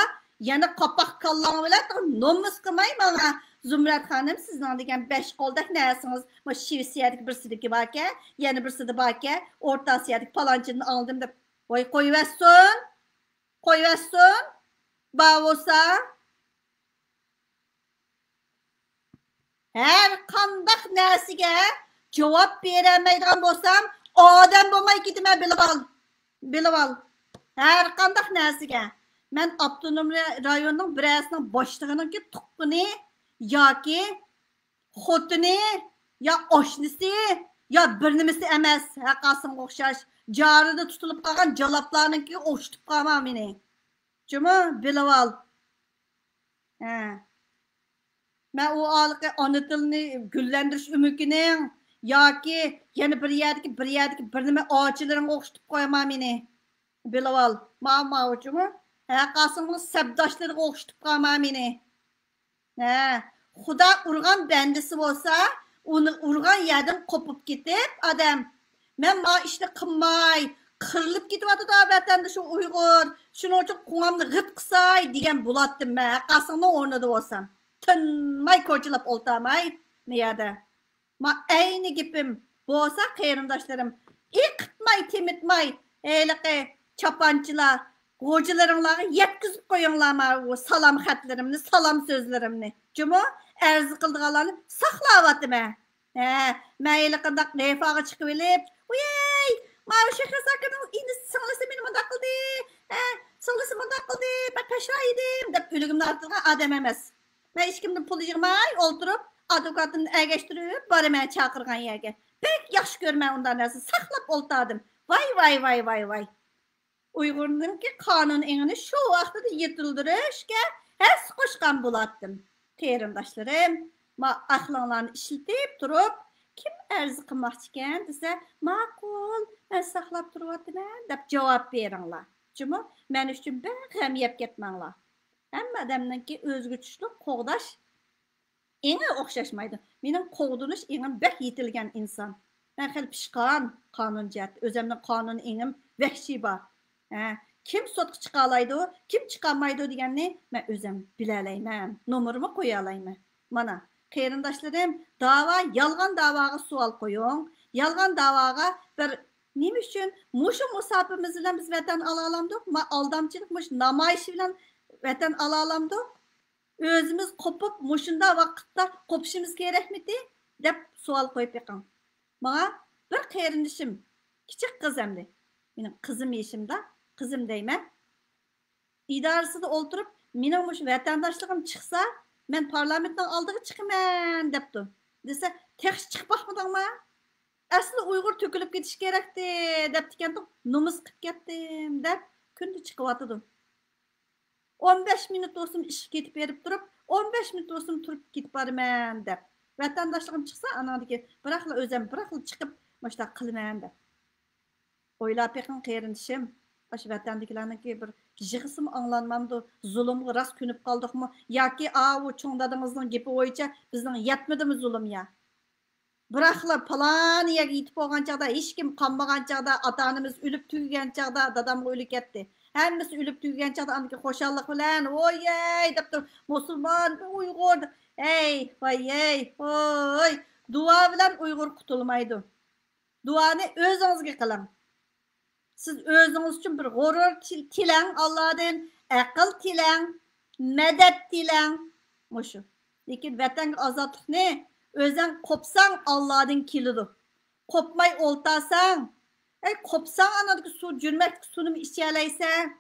يەنە قاپاق كاللاڭ بىلەن نومۇس قىلماي ماڭا. زۇمرەت خانىم، سىزنىڭ دېگەن بەش قولدەك نەرسىڭىز، مۇشۇ شىۋېتسىيەدىكى بىرسىدىكى باركەن، يەنە بىرسىدە باركەن، ئورتا ئاسىيادىكى پالانچىدىن ئاڭلىدىم دەپ. ۋاي، قويۇۋەتسۇن، قويۇۋەتسۇن. بار بولسا. ھەر قانداق نەرسىگە جاۋاب بېرەلمەيدىغان بولسام، ئادەم بولماي كېتىمەن، بىلىۋال. بىلىۋال. ھەر قانداق نەرسىگە. مەن ئاپتونوم رايوننىڭ بىرەرسىنىڭ باشلىقىنىڭكى تۇغقىنى ياكى خوتۇنى يا ئاشنىسى يا بىر نېمىسى ئەمەس، ھەققاسىڭغا ئوخشاش. جارىدا تۇتۇلۇپ قالغان جالاپلارنىڭكىگە ئوخشىتىپ قالما مېنى. جۇمۇ، بىلىۋال. ھە. مەن ئۇ ھېلىقى ئانا تىلنى گۈللەندۈرۈش ئۆمىكىنىڭ ياكى يەنە بىر يەردىكى، بىر يەردىكى بىر نېمە ئاچىلىرىڭغا ئوخشىتىپ قويما مېنى. بىلىۋال. ماۋۇ، ماۋۇ جۇمۇ. ھەققاسىڭنىڭ سەپداشلىرىغا ئوخشىتىپ قالما مېنى. ھە، خۇدا ئۇرغان بەندىسى بولسا، ئۇنى ئۇرغان يەردىن قوپۇپ كېتىپ، ئادەم، مەن ما ئىشنى قىلماي، قىرىلىپ كېتىۋاتىدۇ ۋەتەندە شۇ ئۇيغۇر، شۇنىڭ ئۈچۈن قوڭامنى غىت قىساي دېگەن بولاتتىم مەن، ھەققاسىڭنىڭ ئورنىدا بولسام. تىنماي كوچىلاپ ئولتۇرماي، ما يەردە. ما ئەينى گېپىم بولسا، قېرىنداشلىرىم، ئېقىتماي، تېمىتماي، ھېلىقى چاپانچىلار، غوجىلىرىڭلارغا يەتكۈزۈپ قويۇڭلار ماۋۇ سالام خەتلىرىمنى، سالام سۆزلىرىمنى. جۇمۇ، ئەرز قىلىدىغانلارنى ساقلاۋاتىمەن. ھە، مەن ھېلىقىنداق لەيفاغا چىقىۋېلىپ، ۋىي، ماۋۇ شېخىرىس ئاكىنىڭ ئىنىسى، سىڭلىسى مېنى مۇنداق قىلدى، ھە، سىڭلىسى مۇنداق قىلدى، مەن پەشۋا يېدىم دەپ ئۆلۈكۈمنى ئارتىدىغان ئادەم ئەمەس. مەن ھېچكىمدىن پۇل يىغماي ئولتۇرۇپ، ئادۋوكاتىمنى ئەگەشتۈرۈپ بارىمەن چاقىرغان يەرگە. بەك ياخشى كۆرىمەن ئۇنداق نەرسىنى، ساقلاپ ئولتۇردۇم. ۋاي، ۋاي، ۋاي، ۋاي، ۋاي. ئۇيغۇرنىڭكى قانۇن ئېڭىنى شۇ ۋاقتىدا يېتىلدۈرۈشكە ھەسسە قوشقان بولاتتىم. قېرىنداشلىرىم، ما ئەقلىڭلارنى ئىشلىتىپ تۇرۇپ، كىم ئەرز قىلماقچىكەن دېسە، ماقۇل، مەن ساقلاپ تۇرۇۋاتىمەن دەپ جاۋاب بېرىڭلار. جۇمۇ، مەن ئۈچۈن بەك غەم يەپ كەتمەڭلار. ھەممە ئادەمنىڭكى ئۆزىگە چۈشلۈك قوغداش ئېڭى ئوخشاشمايدۇ. مېنىڭ قوغدىنىش ئېڭىم بەك يېتىلگەن ئىنسان. مەن خېلى پىشقان قانۇن جەھەتتە. ئۆزۈمنىڭ قانۇن ئېڭىم ۋەھشىي بار. ھە، كىم سوتقا چىقالايدۇ، كىم چىقالمايدۇ دېگەننى مەن ئۆزۈم بىلەلەيمەن. نومۇرمۇ قويالايمەن. مانا، قېرىنداشلىرىم، داۋا، يالغان داۋاغا سوئال قويۇڭ. يالغان داۋاغا بىر نېمە ئۈچۈن مۇشۇ مۇساپىمىز بىلەن بىز ۋەتەن ئالالامدۇق؟ ما ئالدامچىلىق مۇشۇ نامايىش بىلەن ۋەتەن ئالالامدۇق؟ ئۆزىمىز قوپۇپ، مۇشۇنداق ۋاقىتتا قوپۇشىمىز كېرەكمىتى؟ دەپ سوئال قويۇپ بېقىڭ. ماڭا بىر قېرىندىشىم، كىچىك قىز ئەمدى. مېنىڭ قىزىم يېشىمدا، قىزىم دەيمەن. ئىدارىسىدە ئولتۇرۇپ، مېنىڭ مۇشۇ ۋەتەنداشلىقىم چىقسا، مەن پارلامېنتنىڭ ئالدىغا چىقىمەن دەپتۇ. دېسە، تېخىچە چىقىپ باقمىدىڭما؟ ئەسلى ئۇيغۇر تۆكۈلۈپ كېتىشى كېرەكتى دەپتىكەنتۇق، نومۇس قىپ كەتتىم دەپ كۈندە چىقىۋاتىدۇ. ئون بەش مىنۇت بولسىمۇ ئىشقا كېتىپ بېرىپ تۇرۇپ، ئون بەش مىنۇت بولسىمۇ تۇرۇپ كېتىپ بارىمەن دەپ. ۋەتەنداشلىقىم چىقسا، ئاناندىكى بىراقلا ئۆزەم بىراقلا چىقىپ مۇشۇنداق قىلىمەن دەپ. ئويلاپ بېقىڭ قېرىندىشىم، ئاشۇ ۋەتەندىكىلەرنىڭكى بىر يىغىسىمۇ ئاڭلانمامدۇ؟ زۇلۇمغا راست كۆنۈپ قالدۇقمۇ؟ ياكى ئاۋۇ چوڭ دادىڭىزنىڭ گېپى بويىچە بىزنىڭ يەتمىدىمۇ زۇلۇم يا؟ بىراقلا پالان يەرگە يېتىپ بولغان چاغدا، ھېچكىم قالمىغان چاغدا، ئاتا-ئانىمىز ئۆلۈپ تۈگىگەن چاغدا، دادامغا ئۆلۈپ كەتتى. ھەممىسى ئۆلۈپ تۈگىگەن چاغدا ئاندىكى خۇشاللىق بىلەن، ۋويەي دەپ تۇرۇپ، مۇسۇلمان، ئۇيغۇر، ھەي، ۋايەي، ۋوي، دۇئا بىلەن ئۇيغۇر قۇتۇلمايدۇ. دۇئانى ئۆزىڭىزگە قىلىڭ. سىز ئۆزىڭىز ئۈچۈن بىر غۇرۇر تىل-، تىلەڭ ئاللادىن، ئەقىل تىلەڭ، مەدەت تىلەڭ. مۇشۇ. لېكىن ۋەتەنگە ئازادلىقنى ئۆزەڭ قوپساڭ ئاللادىن كېلىدۇ. قوپماي ئولتارساڭ، ئەي قوپساڭ ئانادىكى سۇ، جۈرمەكتىكى سۇنىمۇ ئىچەلەيسەن.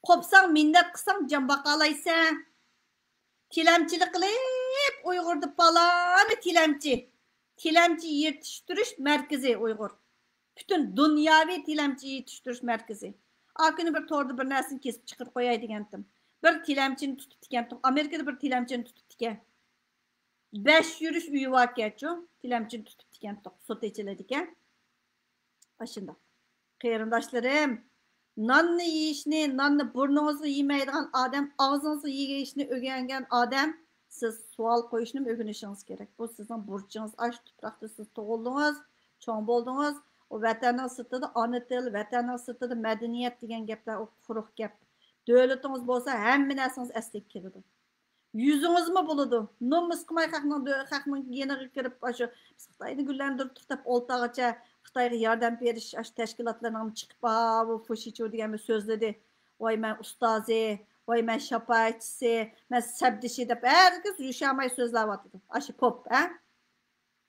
قوپساڭ مىننەت قىلساڭ جان باقالايسەن. تىلەمچىلىك قىلىپ ئۇيغۇردا پالانى تىلەمچى. تىلەمچى يېتىشتۈرۈش مەركىزى ئۇيغۇر. پۈتۈن دۇنياۋى تىلەمچى يېتىشتۈرۈش مەركىزى. ئاكىنى بىر توردا بىر نەرسىنى كېسىپ چىقىرىپ قوياي دېگەنتىم. بىر تىلەمچىنى تۇتۇپتىكەنتۇق. ئامېرىكىدا بىر تىلەمچىنى تۇتۇپتىكەن. بەش يۈرۈش ئۆيى باركەنچۇ، تىلەمچىنى تۇتۇپتىكەنتۇق. سوت ئېچىلىدىكەن. ئاشۇنداق. قېرىنداشلىرىم، ناننى يېيىشنى، ناننى بۇرنىڭىزغا يېمەيدىغان ئادەم، ئاغزىڭىزغا يېيىشنى ئۆگەنگەن ئادەم، سىز سوئال قويۇشنىمۇ ئۆگىنىشىڭىز كېرەك. بۇ سىزنىڭ بۇرچىڭىز. ئاشۇ تۇپراقتا سىز تۇغۇلدىڭىز، چوڭ بولدىڭىز. ئۇ ۋەتەننىڭ سىرتىدا ئانا تىل، ۋەتەننىڭ سىرتىدا مەدەنىيەت دېگەن گەپلەر، ئۇ قۇرۇق گەپ. دۆلىتىڭىز بولسا، ھەممە نەرسىڭىز ئەسلىگە كېلىدۇ. يۈزىڭىزمۇ بولىدۇ. نومۇس قىلماي خەقنىڭ دۆ-، خەقنىڭ يېنىغا كىرىپ، ئاشۇ بىز خىتاينى گۈللەندۈرۈپ تۇرۇپ دەپ ئولتۇرغىچە، خىتايغا ياردەم بېرىش ئاشۇ تەشكىلاتلىرىنىڭ چىقىپ، ئاۋۇ فۇشىچۇ دېگەن بىر سۆزلىدى. ۋاي مەن ئۇستازى، ۋاي مەن شاپائەتچىسى، مەن سەپدىشى دەپ ھەرگىز يۇشاماي سۆزلەۋاتىدۇ. ئاشۇ پوپ، ھە؟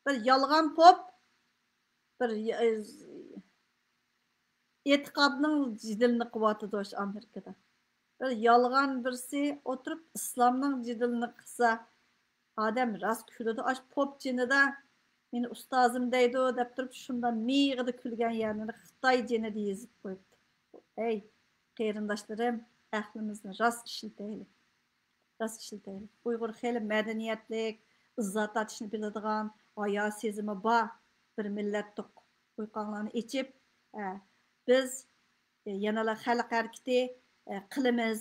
بىر يالغان پوپ، بىر ي-، ئېتىقادنىڭ جېدىلىنى قىلىۋاتىدۇ ئاشۇ ئامېرىكىدا. بىر يالغان بىرسى ئولتۇرۇپ ئىسلامنىڭ جېدىلىنى قىلسا، ئادەم راست كۈلىدۇ. ئاشۇ پوپ جېنىدا مېنى ئۇستازىم دەيدۇ دەپ تۇرۇپ، شۇنداق مىيىقىدا كۈلگەن يەرلىرىنى خىتاي جېنىدا يېزىپ قويۇپتۇ. ئەي، قېرىنداشلىرىم، ئەقلىمىزنى راست ئىشلىتەيلى. راست ئىشلىتەيلى. ئۇيغۇر خېلى مەدەنىيەتلىك، ئىززەت تارتىشنى بىلىدىغان، ھايا سېزىمى بار بىر مىللەتتۇق. ئۇيقاڭلارنى ئېچىپ، ئە، بىز، ئە، يەنىلا خەلق ھەرىكىتى، ئە، قىلىمىز.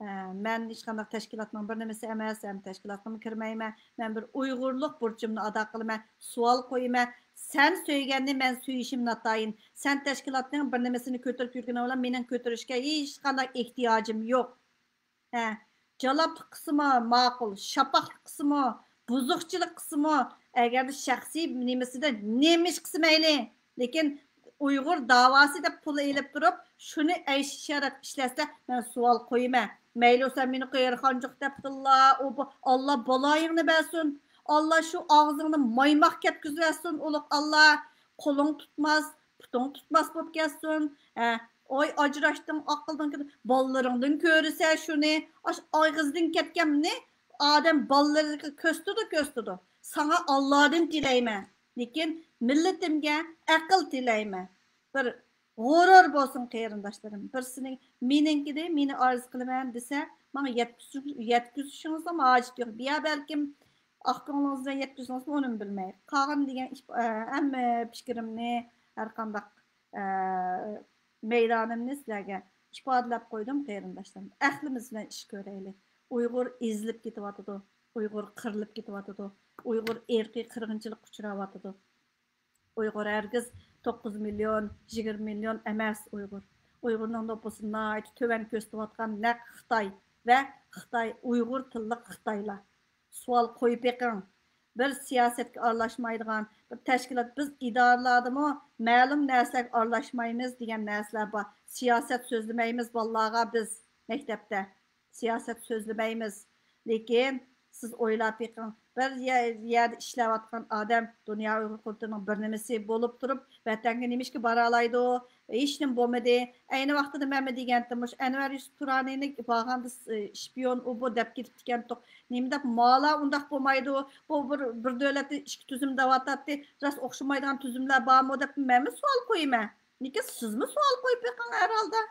ئە، مەن ھېچقانداق تەشكىلاتنىڭ بىر نېمىسى ئەمەس، ھەم تەشكىلاتقىمۇ كىرمەيمەن. مەن بىر ئۇيغۇرلۇق بۇرچۇمنى ئادا قىلىمەن. سوئال قويىمەن. سەن سۆيگەننى مەن سۆيۈشۈم ناتايىن. سەن تەشكىلاتنىڭ بىر نېمىسىنى كۆتۈرۈپ يۈرگىنىڭ بىلەن مېنىڭ كۆتۈرۈشكە ھېچقانداق ئېھتىياجىم يوق. ھە، جالاپلىق قىلسىمۇ ماقۇل، شاپاقلىق قىلسىمۇ، بۇزۇقچىلىق قىلسىمۇ، ئەگەردە شەخسىي نېمىسىدە نېمە ئىش قىلسا مەيلى، لېكىن ئۇيغۇر داۋاسى دەپ پۇل ئېلىپ تۇرۇپ، شۇنى ئەيش ئىشارەت ئىشلەتسە، مەن سوئال قويىمەن. مەيلى، سەن مېنى قېرى خانجۇق دەپتىلا، ئۇ بۇ، ئاللا بالايىڭنى بەرسۇن. ئاللا شۇ ئاغزىڭنى مايماق كەتكۈزۈۋەتسۇن، ئۇلۇغ ئاللا. قولۇڭ تۇتماس، پۇتۇڭ تۇتماس بولۇپ كەتسۇن. ھە، ئوي، ئاجراشتىڭ، ئاقىلدىڭ كېتىپ، بالىلىرىڭدىن كۆرىسە شۇنى. ئاش ئاغزىدىن كەتكەننى ئادەم بالىلىرىغا كۆرسىتىدۇ، كۆرسىتىدۇ. ساڭا ئاللادىن تىلەيمەن، لېكىن مىللىتىمگە ئەقىل تىلەيمەن. بىر غۇرۇر بولسۇن قېرىنداشلىرىم. بىرسىنىڭ، مېنىڭكىدى، مېنى ئارزۇ قىلىمەن دېسە، ماڭا يەتكۈزۈش-، يەتكۈزۈشىڭىزنىڭ ھاجىتى يوق. بىيا بەلكىم ئاق كۆڭلىڭىز بىلەن يەتكۈزدىڭىزمۇ، ئۇنىمۇ بىلمەي. قالغان دېگەن ئىپ-، ئە، ھەممە پىكرىمنى، ھەرقانداق، ئە، مەيدانىمنى سىلەرگە ئىپادىلەپ قويدۇم، قېرىنداشلىرىم. ئەقلىمىز بىلەن ئىش كۆرەيلى. ئۇيغۇر ئېزىلىپ كېتىۋاتىدۇ. ئۇيغۇر قىرىلىپ كېتىۋاتىدۇ. ئۇيغۇر ئىرقىي قىرغىنچىلىققا ئۇچراۋاتىدۇ. ئۇيغۇر ھەرگىز توققۇز مىليون، يىگىرمە مىليون ئەمەس ئۇيغۇر. ئۇيغۇرنىڭ نوپۇسىنى ناھايىتى تۆۋەن كۆرسىتىۋاتقان نەق خىتاي ۋە خىتاي، ئۇيغۇر تىللىق خىتايلار. سوئال قويۇپ بېقىڭ. بىر سىياسەتكە ئارىلاشمايدىغان بىر تەشكىلات، بىز ئىدارىلاردىمۇ مەلۇم نەرسىلەرگە ئارىلاشمايمىز دېگەن نەرسىلەر بار. سىياسەت سۆزلىمەيمىز بالىلارغا بىز مەكتەپتە. سىياسەت سۆزلىمەيمىز. لېكىن سىز ئويلاپ بېقىڭ، بىر يە-، يەردە ئىشلەۋاتقان ئادەم دۇنيا ئۇيغۇر قۇرۇلتىيىنىڭ بىر نېمىسى بولۇپ تۇرۇپ، ۋەتەنگە نېمىشقا بارالايدۇ؟ ھېچنېمە بولمىدى. ئەينى ۋاقتىدا مەنمۇ دېگەنتىم، مۇشۇ ئەنۋەر يۈسۈپ تۇرانىنى بارغاندا، ئى، شپىيون ئۇ بۇ دەپ كېتىپتىكەنتۇق. نېمە دەپ مالا ئۇنداق بولمايدۇ. بۇ بىر، بىر دۆلەتتە ئىككى تۈزۈم دەۋاتاتتى. راست ئوخشىمايدىغان تۈزۈملەر بارمۇ دەپ مەنمۇ سوئال قويىمەن. لېكىن سىزمۇ سوئال قويۇپ بېقىڭ ھەر ھالدا،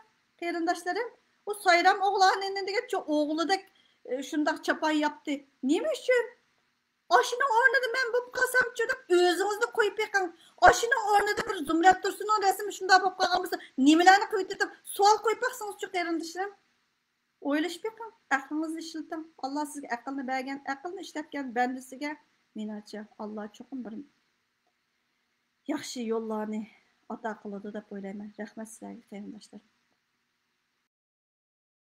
قېرىنداشلىرىم. ئۇ سايرام ئوغلانىنى دېگەنچە ئوغلىدەك، ئى، شۇنداق چاپان ياپتى. نېمە ئۈچۈن؟ ئاشۇنىڭ ئورنىدا مەن بولۇپ قالسامچۇ دەپ ئۆزىڭىزنى قويۇپ بېقىڭ. ئاشۇنىڭ ئورنىدا بىر زۇمرەت تۇرسۇننىڭ رەسىمى شۇنداق بولۇپ قالغان بولسا، نېمىلەرنى قىلىۋېتىدۇ دەپ سوئال قويۇپ باقسىڭىزچۇ، قېرىندىشىم. ئويلىشىپ بېقىڭ، ئەقلىڭىزنى ئىشلىتىڭ. ئاللا سىزگە ئەقىلنى بەرگەن، ئەقىلنى ئىشلەتكەن بەندىسىگە، مېنىڭچە، ئاللا چوقۇم بىر ياخشى يوللارنى ئاتا قىلىدۇ دەپ ئويلايمەن. رەھمەت سىلەرگە، قېرىنداشلار.